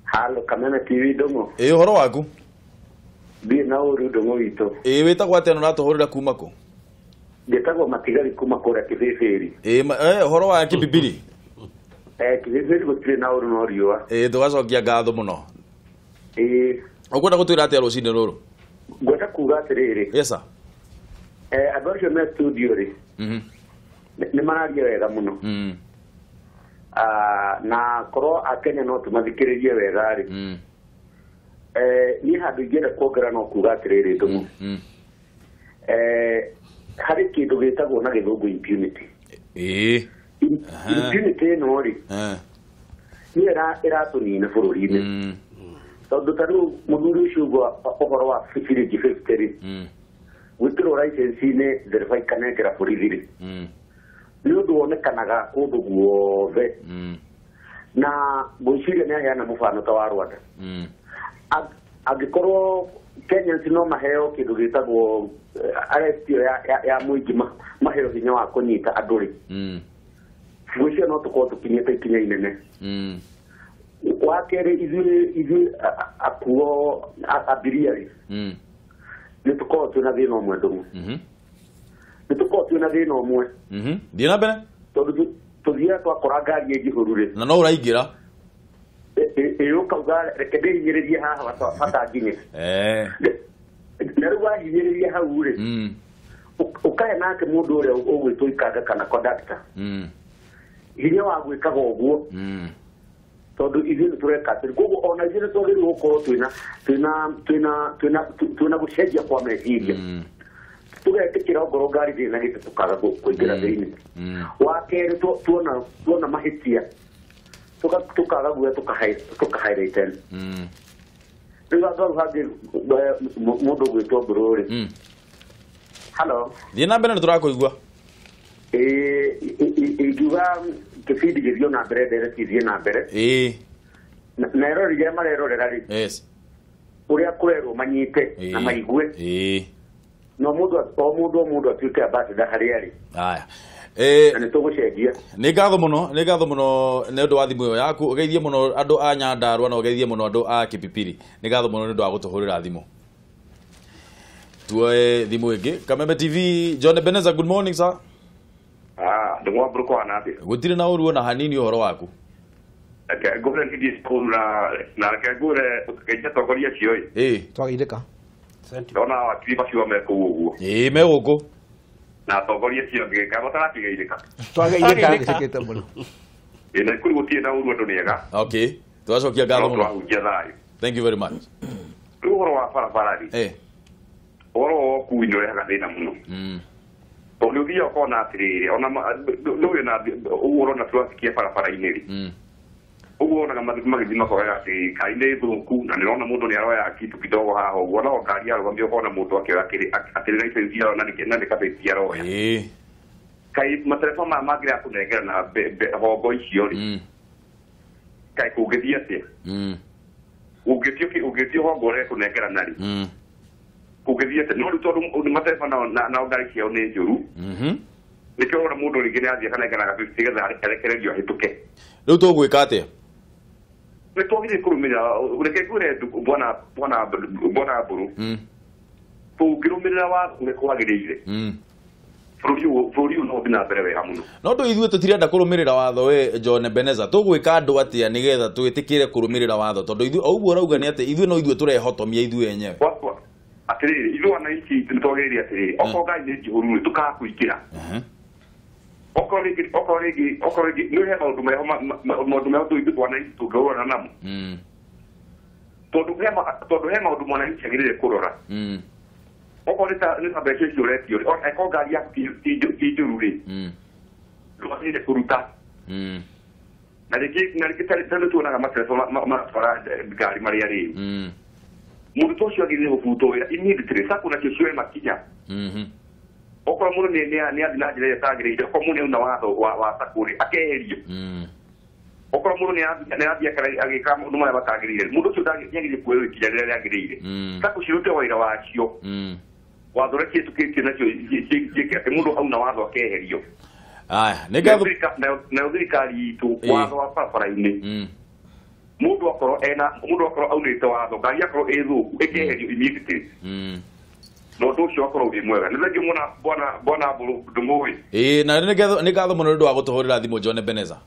Hello Kameme TV Ndung'u. Ĩ ũhoro waku? Thiĩ na ũru Ndung'u witũ. Ĩ wĩtagwo atĩa na ũratũhũrĩra kuma kũ? Njĩtagwo Matigari kuma kũrĩa Kĩbĩbĩri. Ĩ ũhoro wa Kĩbĩbĩri? Kĩbĩbĩri gũtirĩ na ũru no riũa. Ĩ tũgacokia ngatho mũno. Ĩ ũkwenda gũtwĩra atĩa rũcinĩ rũrũ? Ngwenda kuga atĩrĩrĩ. Yes sir. Andũ acio me studio rĩ nĩ mararia wega mũno, na korwo Akenya no tũmathikĩrĩrie wega rĩ. Niĩ handũ ingĩenda kuongerera no kuga atĩrĩrĩ Ndung'u, harĩ kĩndũ gĩtagwo na gĩthũngũ impunity. Impunity ĩno rĩ nĩyo ĩratũnina bũrũri-inĩ, tondũ ta rĩu mũthuri ũcio ũguo ũhoro wa ciringi 50 rĩ gwĩkĩrwo license-inĩ ndereba ikanengera borithi rĩ nĩ ũndũ wonekanaga kũndũ guothe, na ngwĩciria nĩ aheana mũbano ta wa Rwanda. Angĩkorwo Kenyans no maheo kĩndũ gĩtagwo arrest ĩyo ya mũingĩ, maheo hinya wa kũnyita andũ rĩ, ngwĩciria no tũkorwo tũkinyĩte ikinya inene. Wa kerĩ ithuĩ akuo abiria rĩ Nĩ tũkoragwo twĩna thĩna ũmwe ndũng'ũ. Nĩ tũkoragwo twĩna thĩna ũmwe. Thiĩ na mbere. Tondũ tũthiaga twakora ngari ĩ njihũru rĩ. Na no ũraingĩra. Ĩ ũkauga reke ndĩhinyĩrĩrie haha bata nginye. Na rĩu wahinyĩrĩria hau rĩ. Ũkahe nake mũndũ ũrĩa ũgwĩtwo ikanga kana conductor. Hinya wa gwĩkaga ũguo. Tondũ ithuĩ nĩ tũreka atĩrĩ koguo ona ithuĩ nĩ twagĩrĩirwo gũkorwo twĩna gũcenjia kwa meciria. Tũgetĩkĩra ongorwo ngari ndĩrĩ na gĩtĩ tũkaga kũingĩra thĩinĩ. Wa kerĩ tuona mahĩtia tũkaga guoya tũka highlight. Rĩu hau hangĩ mũndũ ũgwĩtwo Mbũrũ rĩ. Hello. Thiĩ na mbere nĩ tũrakũigua. Ingiuga kĩbindi gĩthiĩ na mbere ndereti ithiĩ na mbere. Na eroreri arĩa marerorera rĩ. Yes. Ũrĩa kũrerwo manyite na maigue. No mũndũ o mũndũ o mũndũ atuĩke ambassador harĩa arĩ. Haya. Na nĩ tũgũcenjia. Nĩ ngatho mũno, nĩ ngatho mũno nĩ ũndũ wa thimũ ĩyo yaku. Ũgeithie mũno andũ a Nyandarua na ũgeithie mũno andũ a Kipipiri. Nĩ ngatho mũno nĩ ũndũ wa gũtũhũrĩra thimũ. Tuoe thimũ ĩngĩ. Kameme TV, John Ebenezer, good morning sir. Ndũng'ũ wa kũhana atĩa? Gũtirĩ na ũru ona hanini ũhoro waku. Reke ngũre nĩ cukuru na reke ngũre ũkĩgeithia atongoria acio ĩ. Twageithĩka. Ndona wakiri macio me kũu ũguo. Ĩĩ me gũkũ. Na atongoria acio angĩ kana matarakigeithĩka. Twageithĩka mũno. Ĩ na kũrĩ gũtirĩ na ũru andũ nĩ ega. Okay. Twacokia ngatho mũno. Twahunjia thayũ. Thank you very much. Rĩu ũhoro wa barabara rĩ. Ũhoro wa ũkui nĩ ũrehaga thĩna mũno. Tondũ nĩ ũthiaga ũkona atĩrĩrĩ ona ndũĩ na ũguo ũrona traffic ya barabara-inĩ rĩ. Ũguo wonaga magĩthiĩ makoraga atĩ ngari nĩ thũku na nĩũrona mũndũ nĩ aroya kitu kidogo haha ũguo no ngari yarũgamio ũkona mũndũ akĩoya atĩrĩ license yao na nĩ kabeti aroya. Kaĩ matereba maya mangĩrega kũnengerana hongo icio rĩ. Kaĩ kũngĩthiĩ atĩa? Ũngĩtio hongo ũrege kũnengerana rĩ. Kũngĩthiĩ atĩa? No rĩu tondũ matereba nao ngari ciao nĩ njũru. Nĩkĩo ũrona mũndũ rĩngĩ nĩ athiĩ akanengera gabĩti nĩgetha arekererio ahĩtũke. Rĩu tũgwĩka atĩa? Nĩ twagĩrĩire kũrũmĩrĩra reke ngwĩre bwana Mbũrũ. Tũngĩrũmĩrĩra watho ũrĩa kwagĩrĩire. Bũrũri ũyũ no ũthiĩ na mbere wega mũno. No ndũ ithuĩ tũtirenda kũrũmĩrĩra watho we John Ebenezer. Tũgwĩka andũ atĩa nĩgetha twĩtĩkĩre kũrũmĩrĩra watho tondũ ithuĩ o ũguo ũrauga nĩ atĩ ithuĩ no ithuĩ tũrehotomia ithuĩ enyewe. Atĩrĩrĩ ithuĩ wananchi nĩ twagĩrĩire atĩrĩrĩ okorwo ngari nĩ njihũru rĩ tũkaga kũingĩra. Okorwo rĩngĩ nĩ he maũndũ meho maũndũ meho ithuĩ wananchi tũngĩhũrana namo. Tondũ he maũndũ mwananchi agĩrĩire kũrora. Okorwo nĩ ta mbeca icio ũretio rĩ angĩkorwo ngari yaku ti njũru rĩ ndwagĩrĩire kũruta. Na rĩngĩ ta nĩ tuonaga matereba maratwara ngari marĩa rĩu. Mũndũ ta ũcio agĩrĩire gũbutwo wĩra immediately sacco nacio cioe makinya. Okorwo mũndũ nĩ athiĩ na njĩra ĩrĩa ĩtagĩrĩire okorwo mũndũ nĩ auna watho wa sacco rĩ akeherio. Okorwo mũndũ nĩ arathiĩ agĩka maũndũ marĩa matagĩrĩire mũndũ ũcio nĩagĩrĩire kuoywo ikinya rĩrĩa rĩagĩrĩire. Sacco cirute wĩra wacio. Watho ũrĩa ciĩtũkĩtie nacio ciĩke atĩ mũndũ auna watho akeherio. Aya, nĩ ngatho nayo thirikari itũ watho wa barabara-inĩ. Mũndũ akorwo ena mũndũ akorwo aunĩte watho ngari akorwo ĩ thũku ĩkeherio immediately. Na ũndũ ũcio akorwo wĩ mwega. Nĩ thengiũ mũno bwana Mbũrũ ndũmũĩ. Ĩĩ na nĩ ngatho mũno nĩ ũndũ wa gũtũhũrĩra thimũ John Ebenezer.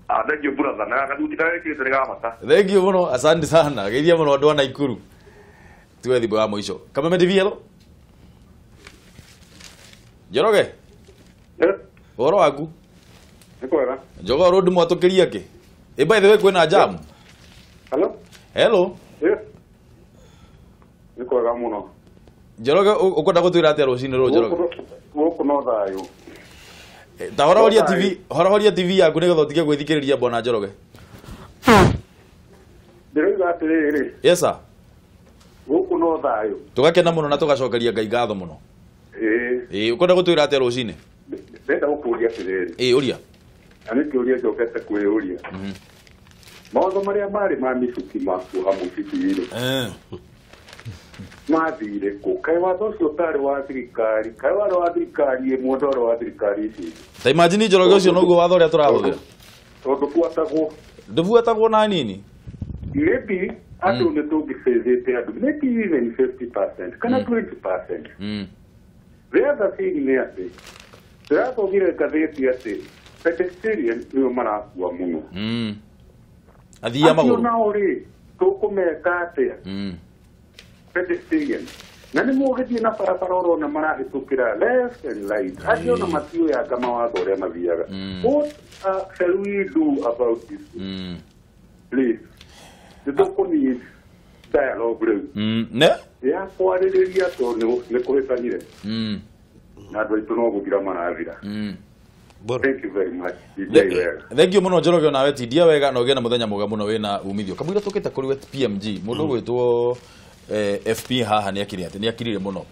Thengiũ brother na gathuti karĩa wĩkĩrĩte nĩ ga bata. Thengiũ mũno, asante sana. Geithia mũno andũ a Naikuru. Tuoe thimũ ya mũico. Kameme TV, hello. Njoroge. Ũhoro waku? Nĩ kwega. Jogoo Road mwatũkĩria kĩ? Ĩ by the way kwĩna jam. Hello. Hello. Nĩ kwega mũno. Njoroge ũkwenda gũtwĩra atĩa rũcinĩ rũrũ Njoroge? Gũkũ no thayũ. Ta horohoria TV yaku nĩgetha ũtige gwĩthikĩrĩria bwana Njoroge. Ndĩroiga atĩrĩrĩ. Yes sir. Gũkũ no thayũ. Tũgakena mũno na tũgacokeria Ngai ngatho mũno. Ĩĩ. Ũkwenda gũtwĩra atĩa rũcinĩ? Ndĩrenda gũkũria atĩrĩrĩ. Ĩĩ ũria. Na nĩ kĩũria njokete kwĩyũria. Mawatho marĩa marĩ ma mĩbuti ma kuoha mũcibi rĩ. Mathire kũ? Kaĩ watho ũcio ũtarĩ wa thirikari? Kaĩ warĩ wa thirikari ĩmwe ndwarĩ wa thirikari ici ingĩ? Ta imagine Njoroge ũcio noguo watho ũrĩa tũrahũthĩra. Tondũ buatagwo. Ndũbuatagwo na nini? Maybe Andũ nĩ tũngĩcĩvĩte andũ maybe even 50% kana 20%. The other thing nĩ atĩ ndĩrathomire ngathĩti atĩ pedestrian nĩo marakua mũno. Athii a magũrũ nao rĩ tũkũmeka atĩa? Pedestrian na nĩ mũgĩthiĩ na barabara ũrona marahĩtũkĩra left and right, acio na matiũyanga mawatho ũrĩa mathiaga. What shall we do about this? Please, nĩ tũkũneed dialogue rĩu ne ya kwarĩrĩria tondũ nĩ kũhĩtanire na andũ aitũ no gũthira marathira. Thank you very much. Thank you muno Njoroge, onawe tindia wega na ũgĩe na mũthenya mwega mũno wĩna umithio. Kamũira tũkĩte kũrĩ we PMG mũndũ ũgwĩtwo FP haha nĩ akire atĩ nĩ akirire mũno.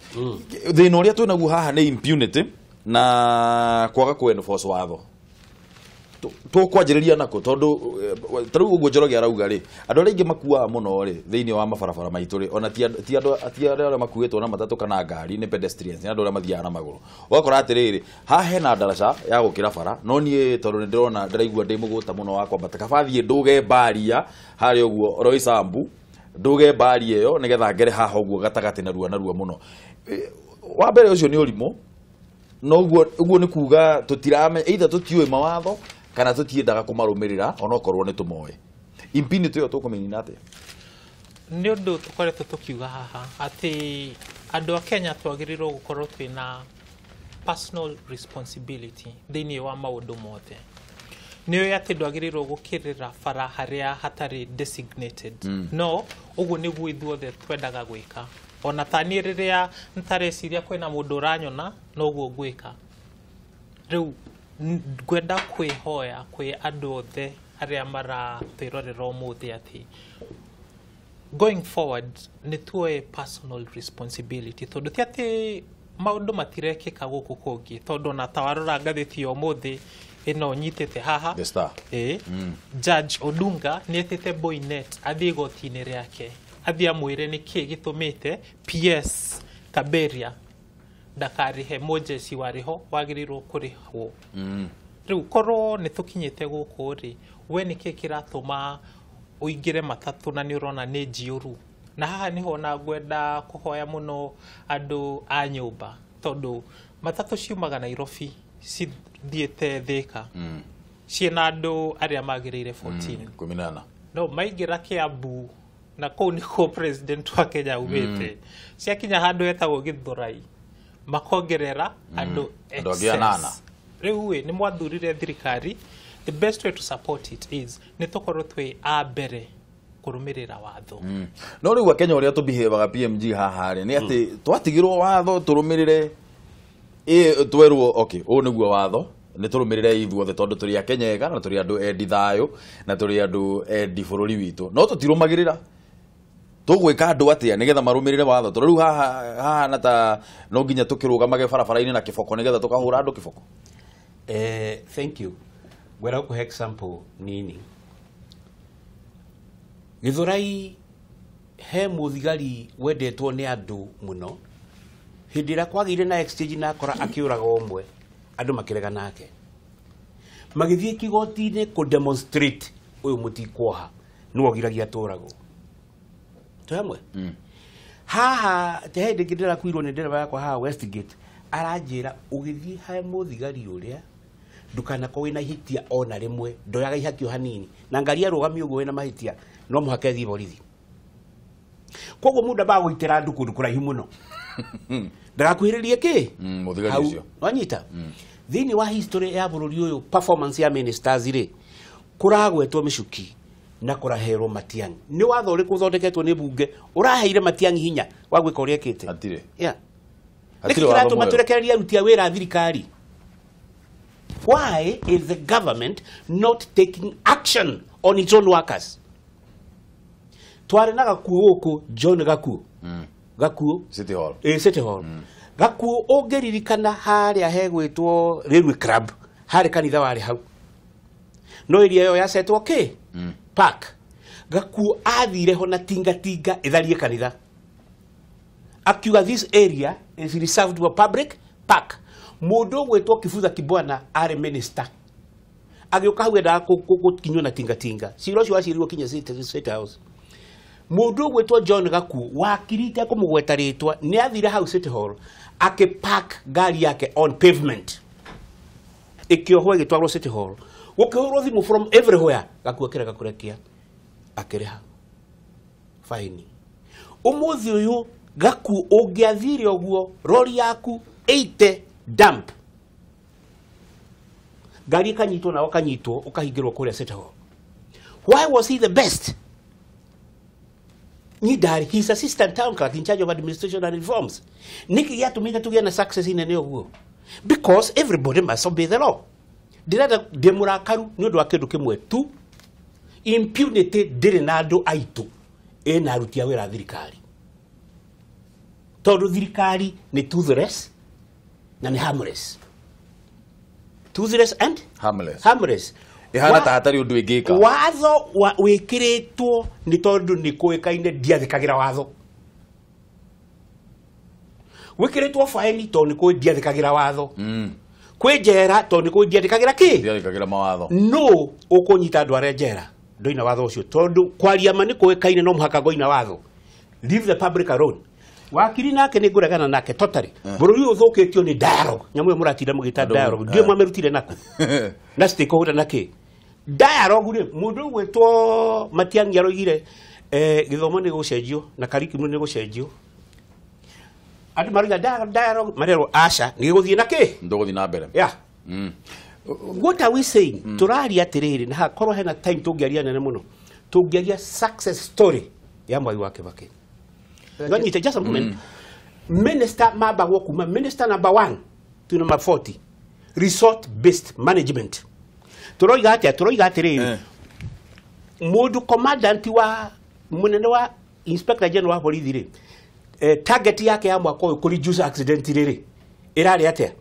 Thĩna ũrĩa twĩnaguo haha nĩ impunity na kwaga kũ enforce watho. Tũkwanjĩrĩria nako tondũ ta rĩu ũguo Njoroge arauga rĩ, andũ arĩa aingĩ makuaga mũno rĩ thĩinĩ wa mabarabara maitũ rĩ, ona ti andũ arĩa makuĩtwo na matatũ kana ngari, nĩ pedestrians, nĩ andũ arĩa mathiaga na magũrũ. Ũgakora atĩrĩrĩ, haha hena ndaraca ya gũkĩra bara, no niĩ tondũ nĩ ndĩrona ndĩraigua ndĩ mũgũta mũno wa kwambata, kaba thiĩ ndũge mbaria harĩa ũguo Roysambu, ndũge mbaria ĩyo nĩgetha ngere haha ũguo gatagatĩ narua narua mũno. Wa mbere ũcio nĩ ũrimũ, no ũguo nĩ kuga tũtiramenya either tũtiũĩ mawatho kana tũtiendaga kũmarũmĩrĩra onokorwo nĩ tũmoĩ. Impunity ĩyo tũkũmĩnina atĩa? Nĩ ũndũ tũkoretwo tũkiuga haha atĩ andũ a Kenya twagĩrĩirwo gũkorwo twĩna personal responsibility thĩinĩ wa maũndũ mothe. Nĩ ũĩ atĩ ndwagĩrĩirwo gũkĩrĩra bara harĩa hatarĩ designated. No ũguo nĩguo ithuothe twendaga gwĩka. Ona ta niĩ rĩrĩa ntareciria kwĩna mũndũ ũranyona noguo ngwĩka. Rĩu ngwenda kwĩhoya kwĩ andũ othe arĩa maratwĩrorera ũmũthĩ atĩ going forward nĩ tuoe personal responsibility, tondũ ti atĩ maũndũ matirekĩka gũkũ kũngĩ, tondũ ona ta warora ngathĩti ya ũmũthĩ ĩno nyitĩte haha The Star. Judge Odunga nĩ etĩte Boynet athiĩ igoti-inĩ rĩake athiĩ amwĩre nĩkĩĩ gĩtũmĩte PS Kaberia ndakarĩhe mũjeci warĩho wagĩrĩirwo kũrĩhwo. Rĩu korwo nĩ tũkinyĩte gũkũ rĩ, we nĩkĩĩ kĩratũma ũingĩre matatũ na nĩ ũrona nĩ njiyũru? Na haha nĩho ona ngwenda kũhoya mũno andũ a nyũmba, tondũ matatũ ciumaga Nairobi cithiĩte Thĩka ciĩna andũ arĩa magĩrĩire 14 18 no maingĩra Kiambu na kũu nĩkuo president wa Kenya aumĩte, ciakinya handũ hetagwo Gĩthũrai makongerera andũ excess. Rĩu ĩ nĩ mwathurire thirikari, the best way to support it is nĩ tũkorwo twĩ a mbere kũrũmĩrĩra watho. No rĩu Akenya ũrĩa tũbihevaga PMG haha rĩ nĩ atĩ twatigirwo watho tũrũmĩrĩre, twerwo okay ũũ nĩguo watho nĩ tũrũmĩrĩre ithuothe tondũ tũrĩ Akenya ega na tũrĩ andũ endi thayũ na tũrĩ andũ endi bũrũri witũ, no tũtirũmagĩrĩra. Tũgwĩka andũ atĩa nĩgetha marũmĩrĩre watho? Tondũ rĩu haha na ta no nginya tũkĩrũgamage barabara-inĩ na kĩboko nĩgetha tũkahũra andũ kĩboko. Thank you. Ngwenda gũkũhe example nini. Gĩthũrai he mũthigari wendetwo nĩ andũ mũno, hĩndĩ ĩrĩa kwagĩire na exchange na akora akĩũraga ũmwe, andũ makĩrega nake, magĩthiĩ kigoti-inĩ kũ demonstrate ũyũ mũtikuoha nĩwe ũgiragia tũragwo. Twĩ hamwe? Haha te hĩndĩ ĩngĩ ndĩrakuirwo nĩ ndereba yakwa haha Westgate, aranjĩra ũgĩthiĩ he mũthigari ũrĩa ndũkanakorwo wĩna ihĩtia ona rĩmwe, ndoyaga ihaki o hanini, na ngari arũgamio ũguo wĩna mahĩtia no mũhaka ĩthiĩ borithi. Koguo mũndũ ambaga gũitĩra andũ kũndũ kũraihu mũno ndagakuhĩrĩrie kĩ mũthigari ũcio. Wanyita? Thĩinĩ wa history ya bũrũri ũyũ performance ya ministers rĩ kũragwetwo mĩcuki na kũraherwo Matiang'i. Nĩ watho ũrĩkũ ũthondeketwo nĩ bunge ũraheire Matiang'i hinya wa gwĩka ũrĩa ekĩte? Hatirĩ. Yeah. Nĩkĩ kĩratũma tũrekererie aruti a wĩra a thirikari? Why is the government not taking action on its own workers? Twarĩ na Gakuo gũkũ, John Gakuo. Gakuo City Hall. City Hall. Gakuo ũngĩririkana harĩa hegwĩtwo Railway Club, harĩ kanitha warĩ hau. No area ĩyo yacetwo kĩ? Park. Gakuo athire ho na tinga tinga ĩtharie kanitha. Akiuga this area is reserved for public park. Mũndũ ũgwĩtwo Kibutha Kibwana arĩ minister. Agĩũka hau endaga gũkinywo na tinga tinga. Cira ũcio wacirirwo kinya State House. Mundu ugwitwo John Gakuo wakirite kumugweta ritwa ni athire hau City Hall akipark ngari yake on pavement ikiohwo igitwarwo City Hall gukihurwo thimu from everywhere. Gakuo akirega kurekia akiriha faini. Umuthi uyu Gakuo ungiathire uguo rori yaku 80 dump ngari ikanyitwo na ukanyitwo ukahingirwo kuria City Hall. Why was he the best? Nidari, he's assistant town clerk in charge of administration and reforms. Niki yatumika tugia na success in eneo huo. Because everybody must obey the law. Ndirenda ndimurakaru ni undu wa kindu kimwe tu. Impunity ndiri na andu aitu ina aruti a wira thirikari. Tondu thirikari ni toothless na ni harmless. Toothless and harmless. Harmless. Ihana ta hatari undu ingika. Watho wikiritwo ni tondu ni kuikaine ndiathikagira watho. Wikiritwo faini tondu ni kwi ndiathikagira watho. Kwi njera tondu ni kwi ndiathikagira ki? Ndiathikagira mawatho. No ukunyita andu aria njera ndoina watho ucio tondu kwaria ma ni kuikaine no muhaka ngoina watho. Leave the public alone. Wakiri nake ni nguregana nake totally. Bururi uthukitio ni dialogue. Nyamu yo muratinda mugita dialogue. Ndio mwamerutire naku. Na stakeholder nake. Dialogue ri mundu gwitwo Matiang'i aroigire githomo ni gucenjio na curriculum ni gucenjio. Andu maruga dialogue marerwo aca ni guthie nake. Nduguthie na mbere. Yeah. What are we saying? Turaria atiriri na hakorwo hena time tungiaria nene muno. Tungiaria success story ya Mwai wa Kibaki. Don't just a moment. Minister mabagwo kuma minister number 1 to number 40 resort based management. Turoiga atia turoiga atiriri mundu commandant wa munene wa inspector general wa borithi ri target yake ya mwaka uyu ku reduce accident riri irari atia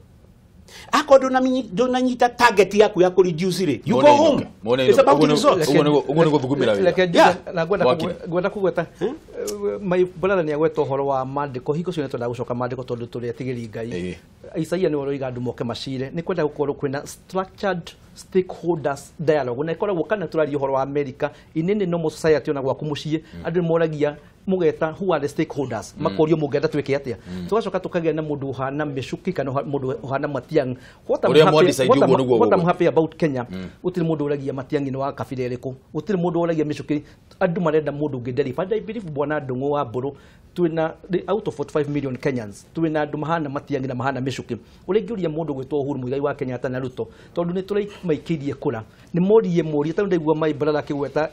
akorwo ndunanyita target yaku ya ku reduce ri you go home. It's about the results. Uguo ni guthugumira wira. Na ngwenda kugweta my brother ni agweta uhoro wa mandiko hingo cio twenda gucoka mandiko tondu turi etigiri Ngai. Isaia ni uroiga andu moke macire ni kwenda gukorwo kwina structured stakeholders dialogue na ikoragwo kana turaria uhoro wa America inene normal society ona gwaku mucii andu moragia mugeta who are the stakeholders makorio mugenda twike atia tugacoka tukagia na mundu uhana Michuki kana mundu uhana Matiang'i. What I'm happy about Kenya gutiri mundu uragia Matiang'i ni wa kabira iriku gutiri mundu uragia Michuki andu marenda mundu ungi deliver. I believe bwana Ndung'u wa Mburu twina out of 45 million Kenyans twina andu mahana Matiang'i na mahana Michuki uria ingiuria mundu gwitwo Uhuru Muigai wa Kenyatta na Ruto tondu ni turaimaikĩirie kura ni morie morie tondu ndaigua my brother akigweta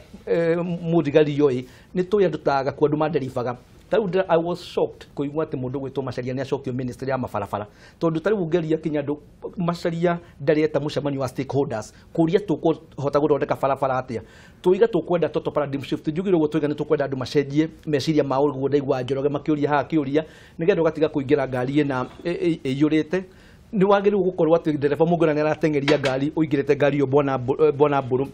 muthigari yoi ni tũĩ andu ta Gakuo andu manderibaga. Tarĩu I was shocked kuigua atĩ mũndũ gwĩtwo Macharia nĩ acokio ministry ya mabarabara tondu tarĩu ũngĩaria kinya andũ Macharia ndarĩ eta mũcemanio wa stakeholders kũria tũkũhota gũthondeka barabara atĩa tũiga tũkwenda total paradigm shift njugire ũguo tũiga nĩ tũkwenda andũ macenjie meciria mao ũguo ndaigua Njoroge makĩũria haha kĩũria nĩgetha ũgatiga kũingĩra ngari ĩna ĩiyũrĩte nĩ wagĩrĩirwo gũkorwo atĩ ndereba mũngĩona nĩ arateng'eria ngari ũingĩrĩte ngari ĩyo bwana Mburu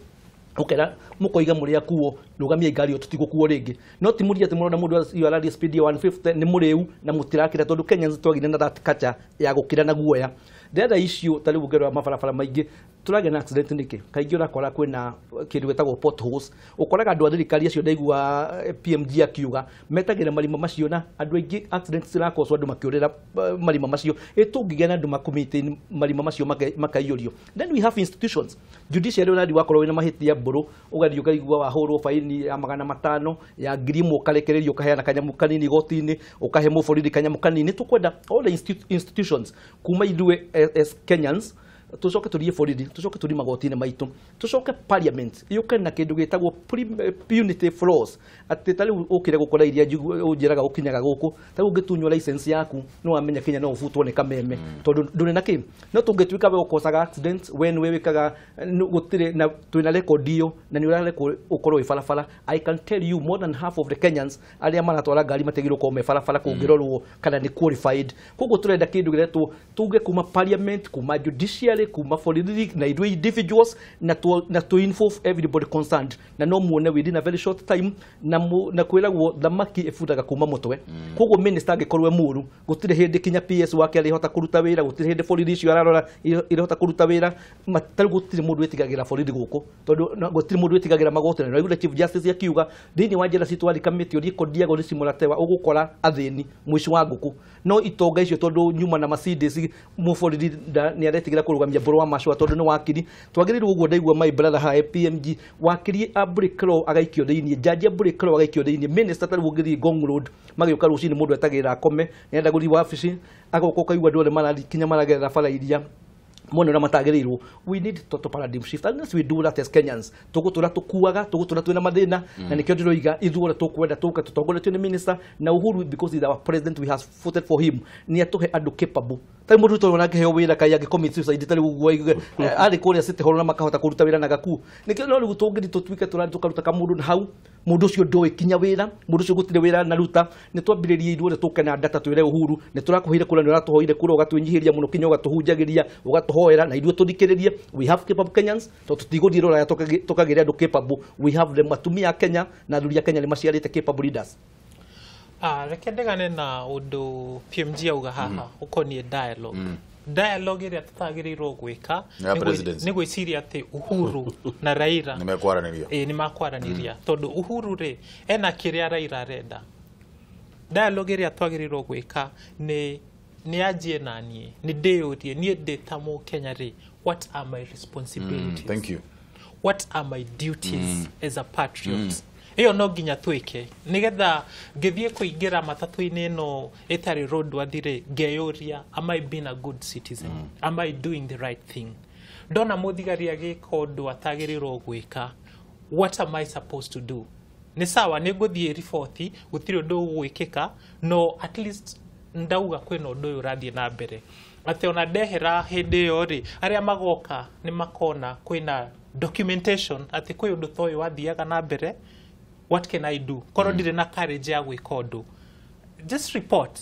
ukera mukoiga muri akuo rugamia ngari yo tutigukuo ringi no ti muri ati murona mundu ucio araria speed ya 150 ni muriu na mutirakira tondu Kenyans twagire na that culture ya gukira na guoya. The other issue tari ngero wa mabarabara maingi turagia na accident niki kaingi urakora kwina kindu gitagwo potholes ukoraga andu a thirikari acio ndaigua PMG akiuga metagira marima macio na andu aingi accidents cirakoswo andu makiurira marima macio itungigĩa na andu makumite marima macio makaiyũrio. Then we have institutions judiciary urathi wakorwo wina mahitia mburu ugathi ukaigua wahũrwo faini ya 500 ya 1000 ukarekererio ukaheana kanyamu kanini igoti-inĩ ukahe mũborithi kanyamu kanini. Tukwenda all the institutions kuma ithuĩ as Kenyans tucoke turie borithi tucoke turie magoti-inĩ maitũ tucoke parliament yũke na kĩndũ gĩtagwo punitive laws atĩ ta rĩu ũkĩre gũkora iria ũnjĩraga ũkinyaga gũkũ ta rĩu ũngĩtunywo license yaku nĩ wamenya Kenya no ũbutwo nĩ kameme tondũ ndũrĩ na kĩ no tũngĩtuĩka we ũkosaga accident we nĩwe wĩkaga gũtirĩ na twĩna record ĩyo na nĩ ũrarekwo ũkorwo wĩ barabara. I can tell you more than half of the Kenyans arĩa maratwara ngari matiagĩrĩirwo gũkorwo me barabara kũngĩrorwo kana nĩ qualified. Koguo tũrenda kĩndũ gĩretwo tuge kuma parliament kuma judiciary judiciary kuma borithi na ithuĩ individuals na to involve everybody concerned na no muone within a very short time na na kwiragwo thamaki ĩbuthaga kuma mũtwe. Koguo minister angĩkorwo e mũru gũtirĩ hĩndĩ kinya PS wake arĩhota kũruta wĩra, gũtirĩ hĩndĩ borithi icio ararora irĩhota kũruta wĩra. Tarĩu gũtirĩ mũndũ wĩtigagĩra borithi gũkũ tondũ gũtirĩ mũndũ wĩtigagĩra magoti. Na nĩraigua Chief Justice akiuga thĩinĩ wa njĩra citũ warika mĩtĩ ũthiĩ kũndiagwo nĩ cimũratewa ũgũkora athĩni mũici wa ngũkũ no itonga icio tondũ nyuma na Mercedes mũborithi nĩ aretigĩra kũrũgamia mbũrũ wa macua tondũ nĩ wakiri. Twagĩrĩirwo ũguo ndaigua my brother haha PMG wakiri a break law agaikio thĩinĩ, jaji a break law agaikio thĩinĩ, minister tarĩu ũngĩthiĩ Ngong Road magĩũka rũcinĩ mũndũ etagĩrĩra akome nĩenda gũthiĩ wabici agoka ũkaigua andũ othe marathiĩ kinya maragerera bara iria mone ũrĩa matagĩrĩirwo. We need total paradigm shift unless we do that as Kenyans tũgũtũra tũkuaga tũgũtũra twĩna mathĩna. Na nĩkĩo ndĩroiga ithuothe tũkwenda tũke tũtongoretio nĩ minister na Uhuru because he's our president, we have voted for him, nĩ atũhe andũ capable. Tarĩ mũndũ tũrona angĩheo wĩra kaĩ angĩ commit suicide tarĩ ũguo arĩ kũrĩa City Hall na makahota kũruta wĩra na gaku. Nĩkĩo no rĩu tũngĩthiĩ tũtuĩke tũrathiĩ tũkaruta kamũndũ na hau mũndũ ũcio ndoĩ kinya wĩra, mũndũ ũcio gũtirĩ wĩra naruta. Nĩ twambĩrĩrie ithuothe tũke na data twĩre Uhuru nĩ tũrakũheire kura, nĩ ũratũhoire kura ũgatwĩnyihĩria mũno kinya ũgatũhunjagĩria ũgatũhoera na ithuĩ tũthikĩrĩrie. We have capable Kenyans tondũ tũtigũthiĩ rũraya tũkagĩre andũ capable. We have them. Atumia a Kenya na athuri a Kenya nĩ maciarĩte capable leaders. Reke ndigane na ũndũ PMG auga haha ũkoniĩ dialogue. Dialogue ĩrĩa tũtagĩrĩirwo gwĩka nĩ gwĩciria atĩ Uhuru na Raila nĩ mekwaranĩria. Nĩ makwaranĩria tondũ Uhuru rĩ ena kĩrĩa Raila arenda. Dialogue ĩrĩa twagĩrĩirwo gwĩka nĩ anjie na niĩ nĩ ndĩyũrie niĩ ndĩ ta Mũkenya rĩ, what are my responsibilities? Thank you. What are my duties as a patriot? Ĩyo no nginya twĩke nĩgetha ngĩthiĩ kũingĩra matatũ-inĩ ĩno ĩtarĩ roadworthy rĩ, ngeyũria am I being a good citizen? Am I doing the right thing? Ndona mũthigari agĩka ũndũ atagĩrĩirwo gwĩka, what am I supposed to do? Nĩ sawa nĩ ngũthiĩ riboti gũtirĩ ũndũ ũgwĩkĩka, no at least ndauga kwĩna ũndũ ũyũ ũrathiĩ na mbere atĩ ona ndehera hĩndĩ ĩyo rĩ, arĩa magoka nĩ makona kwĩna documentation atĩ kwĩ ũndũ ta ũyũ wathiaga na mbere. What can I do? Korwo ndirĩ na courage ya gwĩka ũndũ, just report.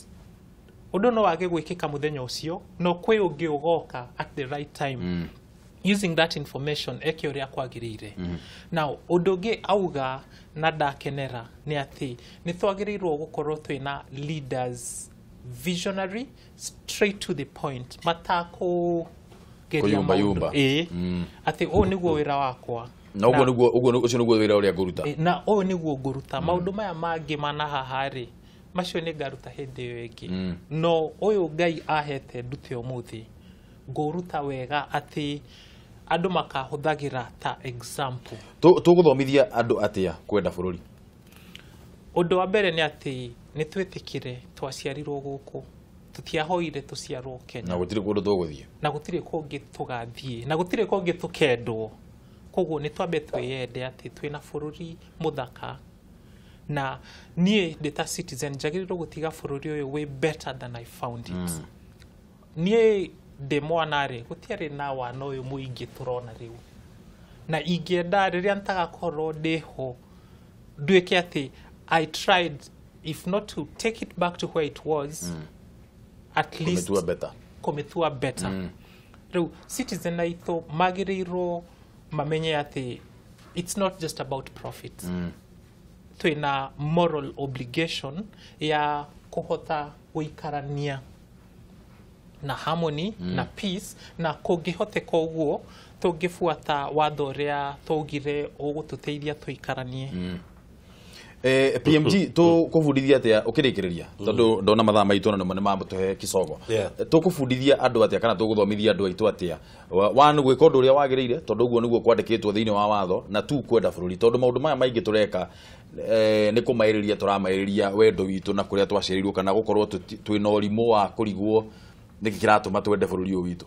Ũndũ no wage gwĩkĩka mũthenya ũcio, no kwĩ ũngĩ ũgoka at the right time using that information eke ũrĩa kwagĩrĩire. Now ũndũ ũngĩ auga na ndakenera nĩ atĩ nĩ twagĩrĩirwo gũkorwo twĩna leaders visionary, straight to the point, matakũgeria Kũyumbayumba. Atĩ ũyũ nĩguo wĩra wakwa na ũguo nĩguo ũguo ũcio nĩguo wĩra ũrĩa ngũruta, na ũyũ nĩguo ngũruta. Maũndũ maya mangĩ mana haha rĩ, macio nĩ ngaruta hĩndĩ ĩyo ĩngĩ, no ũyũ Ngai ahete ndute ũmũthĩ ngũruta wega atĩ andũ makahũthagĩra ta example. Tũgũthomithia andũ atĩa kwenda bũrũri? Ũndũ wa mbere nĩ atĩ nĩ twĩtĩkĩre twaciarirwo gũkũ, tũtiahoire tũciarwo Kenya na gũtirĩ kũndũ tũgũthiĩ, na gũtirĩ kũngĩ tũgathiĩ, na gũtirĩ kũngĩ tũkendwo. Koguo nĩ twambe twĩyende atĩ twĩna bũrũri mũthaka, na niĩ ndĩ ta citizen njagĩrĩirwo gũtiga bũrũri ũyũ wĩ better than I found it. Niĩ ndĩ mwana rĩ, gũtiarĩ na wana ũyũ mũingĩ tũrona rĩu, na ingĩenda rĩrĩa ntagakorwo ndĩho nduĩke atĩ I tried if not to take it back to where it was, at least kũmĩtua better. Rĩu citizen aitũ magĩrĩirwo mamenye atĩ it's not just about profit. Twĩna moral obligation ya kũhota gũikarania na harmony na peace, na kũngĩhoteka ũguo tũngĩbuata watho ũrĩa twaugire ũgũtũteithia tũikaranie. PMG tũkũbundithia atĩa ũkĩrĩkĩrĩria tondũ ndona mathaa maitũ na nĩ mamũtũhe kicogo, tũkũbundithia andũ atĩa kana tũgũthomithia andũ aitũ atĩa one gwĩka ũndũ ũrĩa wagĩrĩire tondũ ũguo nĩguo kwandĩkĩtwo thĩinĩ wa watho, na tu kwenda bũrũri tondũ maũndũ maya maingĩ tũreka nĩ kũmaĩrĩria tũramaĩrĩria wendo witũ na kũrĩa twaciarirwo kana gũkorwo twĩna ũrimũ wa kũrigwo nĩkĩ kĩratũma twende bũrũri ũyũ witũ.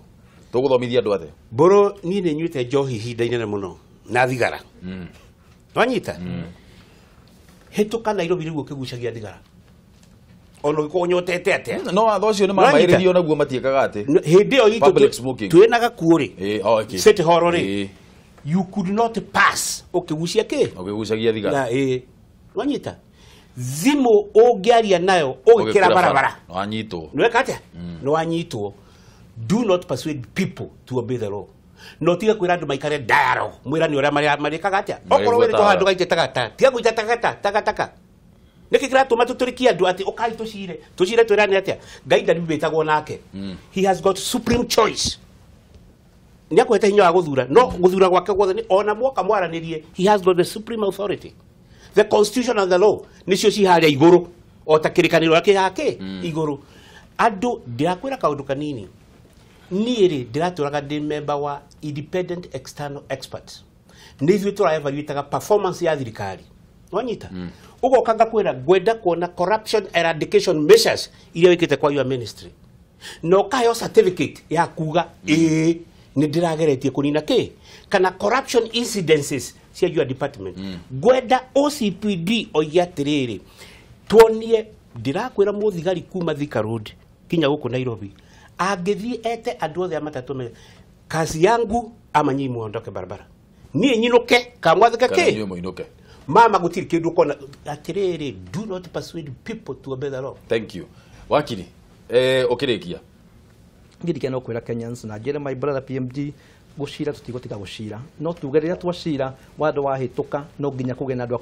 Tũgũthomithia andũ atĩa? Mbũrũ niĩ nĩ nyuĩte njohi ihinda inene mũno na thigara. Nwanyita? Hĩtũka Nairobi rĩu ũkĩgucagia thigara ona ũngĩkorwo ũnyotete atĩa, no watho ũcio nĩ mamaĩrĩrio naguo matiĩkaga atĩ hĩndĩ ĩyo itũ twĩna gakuo rĩ, City Hall rĩ, you could not pass ũkĩgucia kĩ, ũkĩgucagia thigara. Nwanyita? Thimũ ũngĩaria nayo ũgĩkĩra barabara nĩwanyitwo. Nĩweka atĩa? Nĩwanyitwo. Do not persuade people to obey the law. No tiga kwira andu maikare dialogue mwirani uria marikaga atia okorwo wiri to handu gaite tagata tiga guita tagata tagataka niki kiratuma tuturikie andu ati ukai tucire tucire twirane atia Ngai ndari witagwo nake. He has got supreme choice. Ni akwete hinya wa guthura no guthura gwake gwothe ni ona mwoka mwaranirie. He has got the supreme authority. The constitution and the law nicio ci haria iguru o ta kirikaniro yake yake iguru. Andu ndirakwira kaundu kanini niĩ rĩ ndĩratũraga ndĩ member wa independent external experts. Nĩ ithuĩ tũra-evaluataga performance ya thirikari. Wanyita? Ũgoka ngakwĩra ngwenda kuona corruption eradication measures iria wĩkĩte kwa your ministry. Na ũkaheo certificate ya kuga ĩĩ nĩ ndĩrageretie kũnina kĩ kana corruption incidences cia your department. Ngwenda OCPD oige atĩrĩrĩ tuonie ndĩrakwĩra mũthigari kuma Thika Road kinya gũkũ Nairobi angĩthiĩ ete andũ othe a matatũ me kazi yangu ama nyinyi muondoke barabara niĩ nyinũke kamwathĩke kĩ mama gũtirĩ kĩndũ ũkona atĩrĩrĩ. Do not persuade people to obey the law. Thank you wakiri. Ũkĩrĩkia ngirikia no kwĩra Kenyans na njĩre my brother PMG gucira tutigotiga gucira no tuge rĩrĩa twacira watho wahĩtũka no nginya kũgĩa na andũ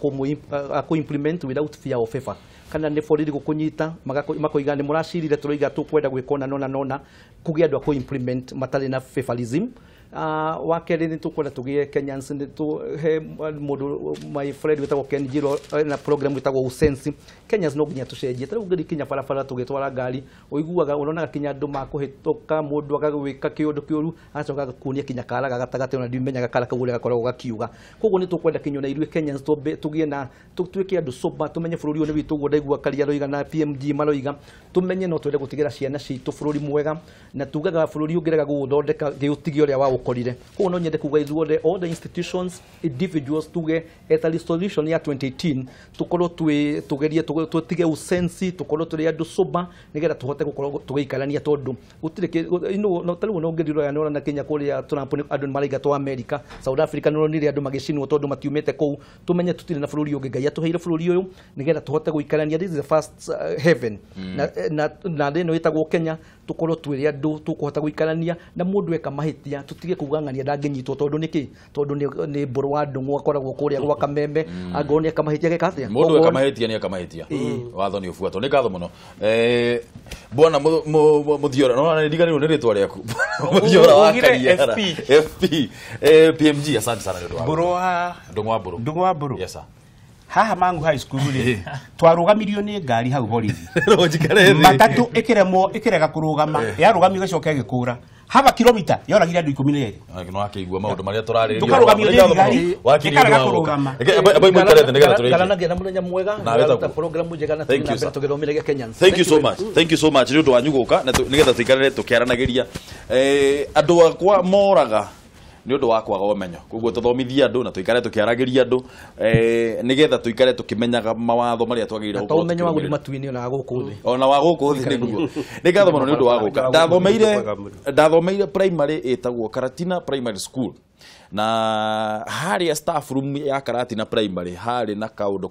a kũ implement without fear of favor. Kana nĩ borithi gũkũnyita makoiga nĩ mũracirire tũroiga tũkwenda gwĩka ona nona kũgĩa andũ a kũ implement matarĩ na favorism. Wa kerĩ nĩ tũkwenda tũgĩe Kenyans nĩ tũhe mũndũ my friend wĩtagwo Ken Jiro na program wĩtagwo Usensi. Kenyans no nginya tũcenjie ta rĩu ũngĩthiĩ kinya barabara tũgĩtwara ngari ũiguaga ũronaga kinya andũ makũhĩtũka mũndũ agagwĩka kĩũndũ kĩũru agacoka agakuonia kinya kara ga gatagatĩ ona ndimenyaga kara kau ũrĩa gakoragwo gakiuga. Koguo nĩ tũkwenda kinya ona ithuĩ Kenyans tũgĩe na tũtuĩke andũ sober tũmenye bũrũri ũyũ nĩ witũ ũguo ndaigua Karia aroiga na PMG maroiga tũmenye no twende gũtigĩra ciana citũ bũrũri mwega na tugaga bũrũri ũngĩrega gũũthondeka gĩũtige ũrĩa wa ũkorire. Koguo no nyende kuga ithuothe all the institutions individuals tuge eta resolution ya 2018 tukorwo tugerie tutige usensi tukorwo turi andu sober nigetha tuhote gukorwo tugĩikarania tondu gũtirĩ no tarĩu no ngĩthirwo ya na Kenya kũrĩa Trump andũ nĩ maraingatwo America South Africa nĩ ronire andũ magĩcinwo tondu matiumĩte kũu. Tumenye tũtirĩ na bũrũri ũngĩ Ngai atũheire bũrũri ũyũ nigetha tũhote gũikarania. This is the first heaven na thĩ ĩno ĩtagwo Kenya tukorwo twĩrĩ andũ tũkũhota gũikarania na mũndũ eka mahĩtia tutige kuga ng'ania ndangĩnyitwo tondu nĩkĩ tondu nĩ mbũrũ wa ndũng'ũ akoragwo kũrĩa gwa Kameme angorwo nĩ eka mahĩtia geka atĩa mũndũ eka mahĩtia nĩ eka mahĩtia watho nĩ ũbuatwo. Nĩ ngatho mũno bwana Muthiora no nĩ ndiganĩirwo nĩ rĩtwa rĩaku Muthiora wa Karia FP PMG asante sana nĩ ũndũ wa mbũrũ wa ndũng'ũ wa mbũrũ ndũng'ũ wa mbũrũ. Yes sir. Haha Mangu High School rĩ twarũgamirio nĩ ngari hau borithi matatũ ĩkĩremwo ĩkĩrega kũrũgama yarũgamio ĩgacoka ĩgĩkũra haba kilomita yoragire andũ 12. No akĩigua maũndũ marĩa tũrarĩrĩria tũkarũgamio nĩ thigari ĩkarega kũrũgama. Ngaranagia na mũthenya mwega na program njega na tũthiĩ na mbere tũgĩthomithia Kenyans. Thank you so much. Thank you so much nĩ ũndũ wanyu gũka na nĩgetha tũikarĩre tũkĩaranagĩria andũ akwa moraga nĩ ũndũ wa kwaga ũmenyo koguo tũthomithie andũ na tũikare tũkĩaragĩria andũ nĩgetha tũikare tũkĩmenyaga mawatho marĩa twagĩrĩire gũkorwo ũmenyo wa gũthiĩ matu-inĩ ona wa gũkũ thĩ ona wa gũkũ thĩ nĩguo. Nĩ ngatho mũno nĩ ũndũ wa gũka. Ndathomeire primary ĩtagwo Karatina Primary School na harĩa staff room ya Karatina Primary harĩ na kaũndũ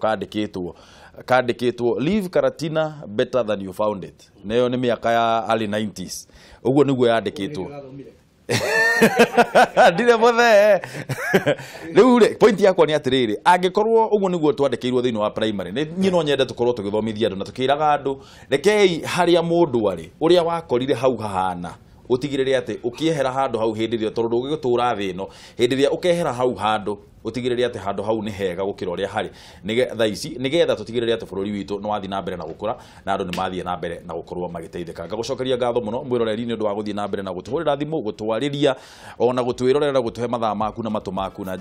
kandĩkĩtwo leave Karatina better than you found it. Nayo nĩ mĩaka ya early 90s ũguo nĩguo yandĩkĩtwo. Ndire muthe riu ri point yakwa ni atiriri angikorwo uguo niguo twandikirwo thiini wa primary ni no nyende tukorwo tugithomithia andu na tukiraga andu rekei haria mundu ari uria wakorire hau hahana utigirire ati ukiehera handu hau hindi ria tondu ndungigutura thi ino hindi ria ukehera hau handu utigirire ati handu hau ni hega gukira uria hari thaa ici nigetha tutigirire ati bururi witu ni wathi na mbere na gukura na andu ni mathie na mbere na gukorwo magiteithika. Ngagucokeria ngatho muno mwiroreri ni undu wa guthie na mbere na gutuhurira thimu gutwarĩria ona gutwirorera gutuhe mathaa maku na matu maku na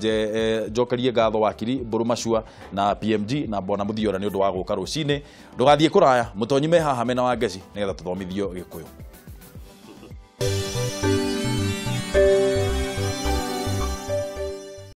njokerie ngatho wakiri Mburu Macua na PMG na Bwana Muthiora ni undu wa guka rucini. Ndugathie kuraya mutonyi me haha mena wa Ngeci nigetha tuthomithio Gikuyu.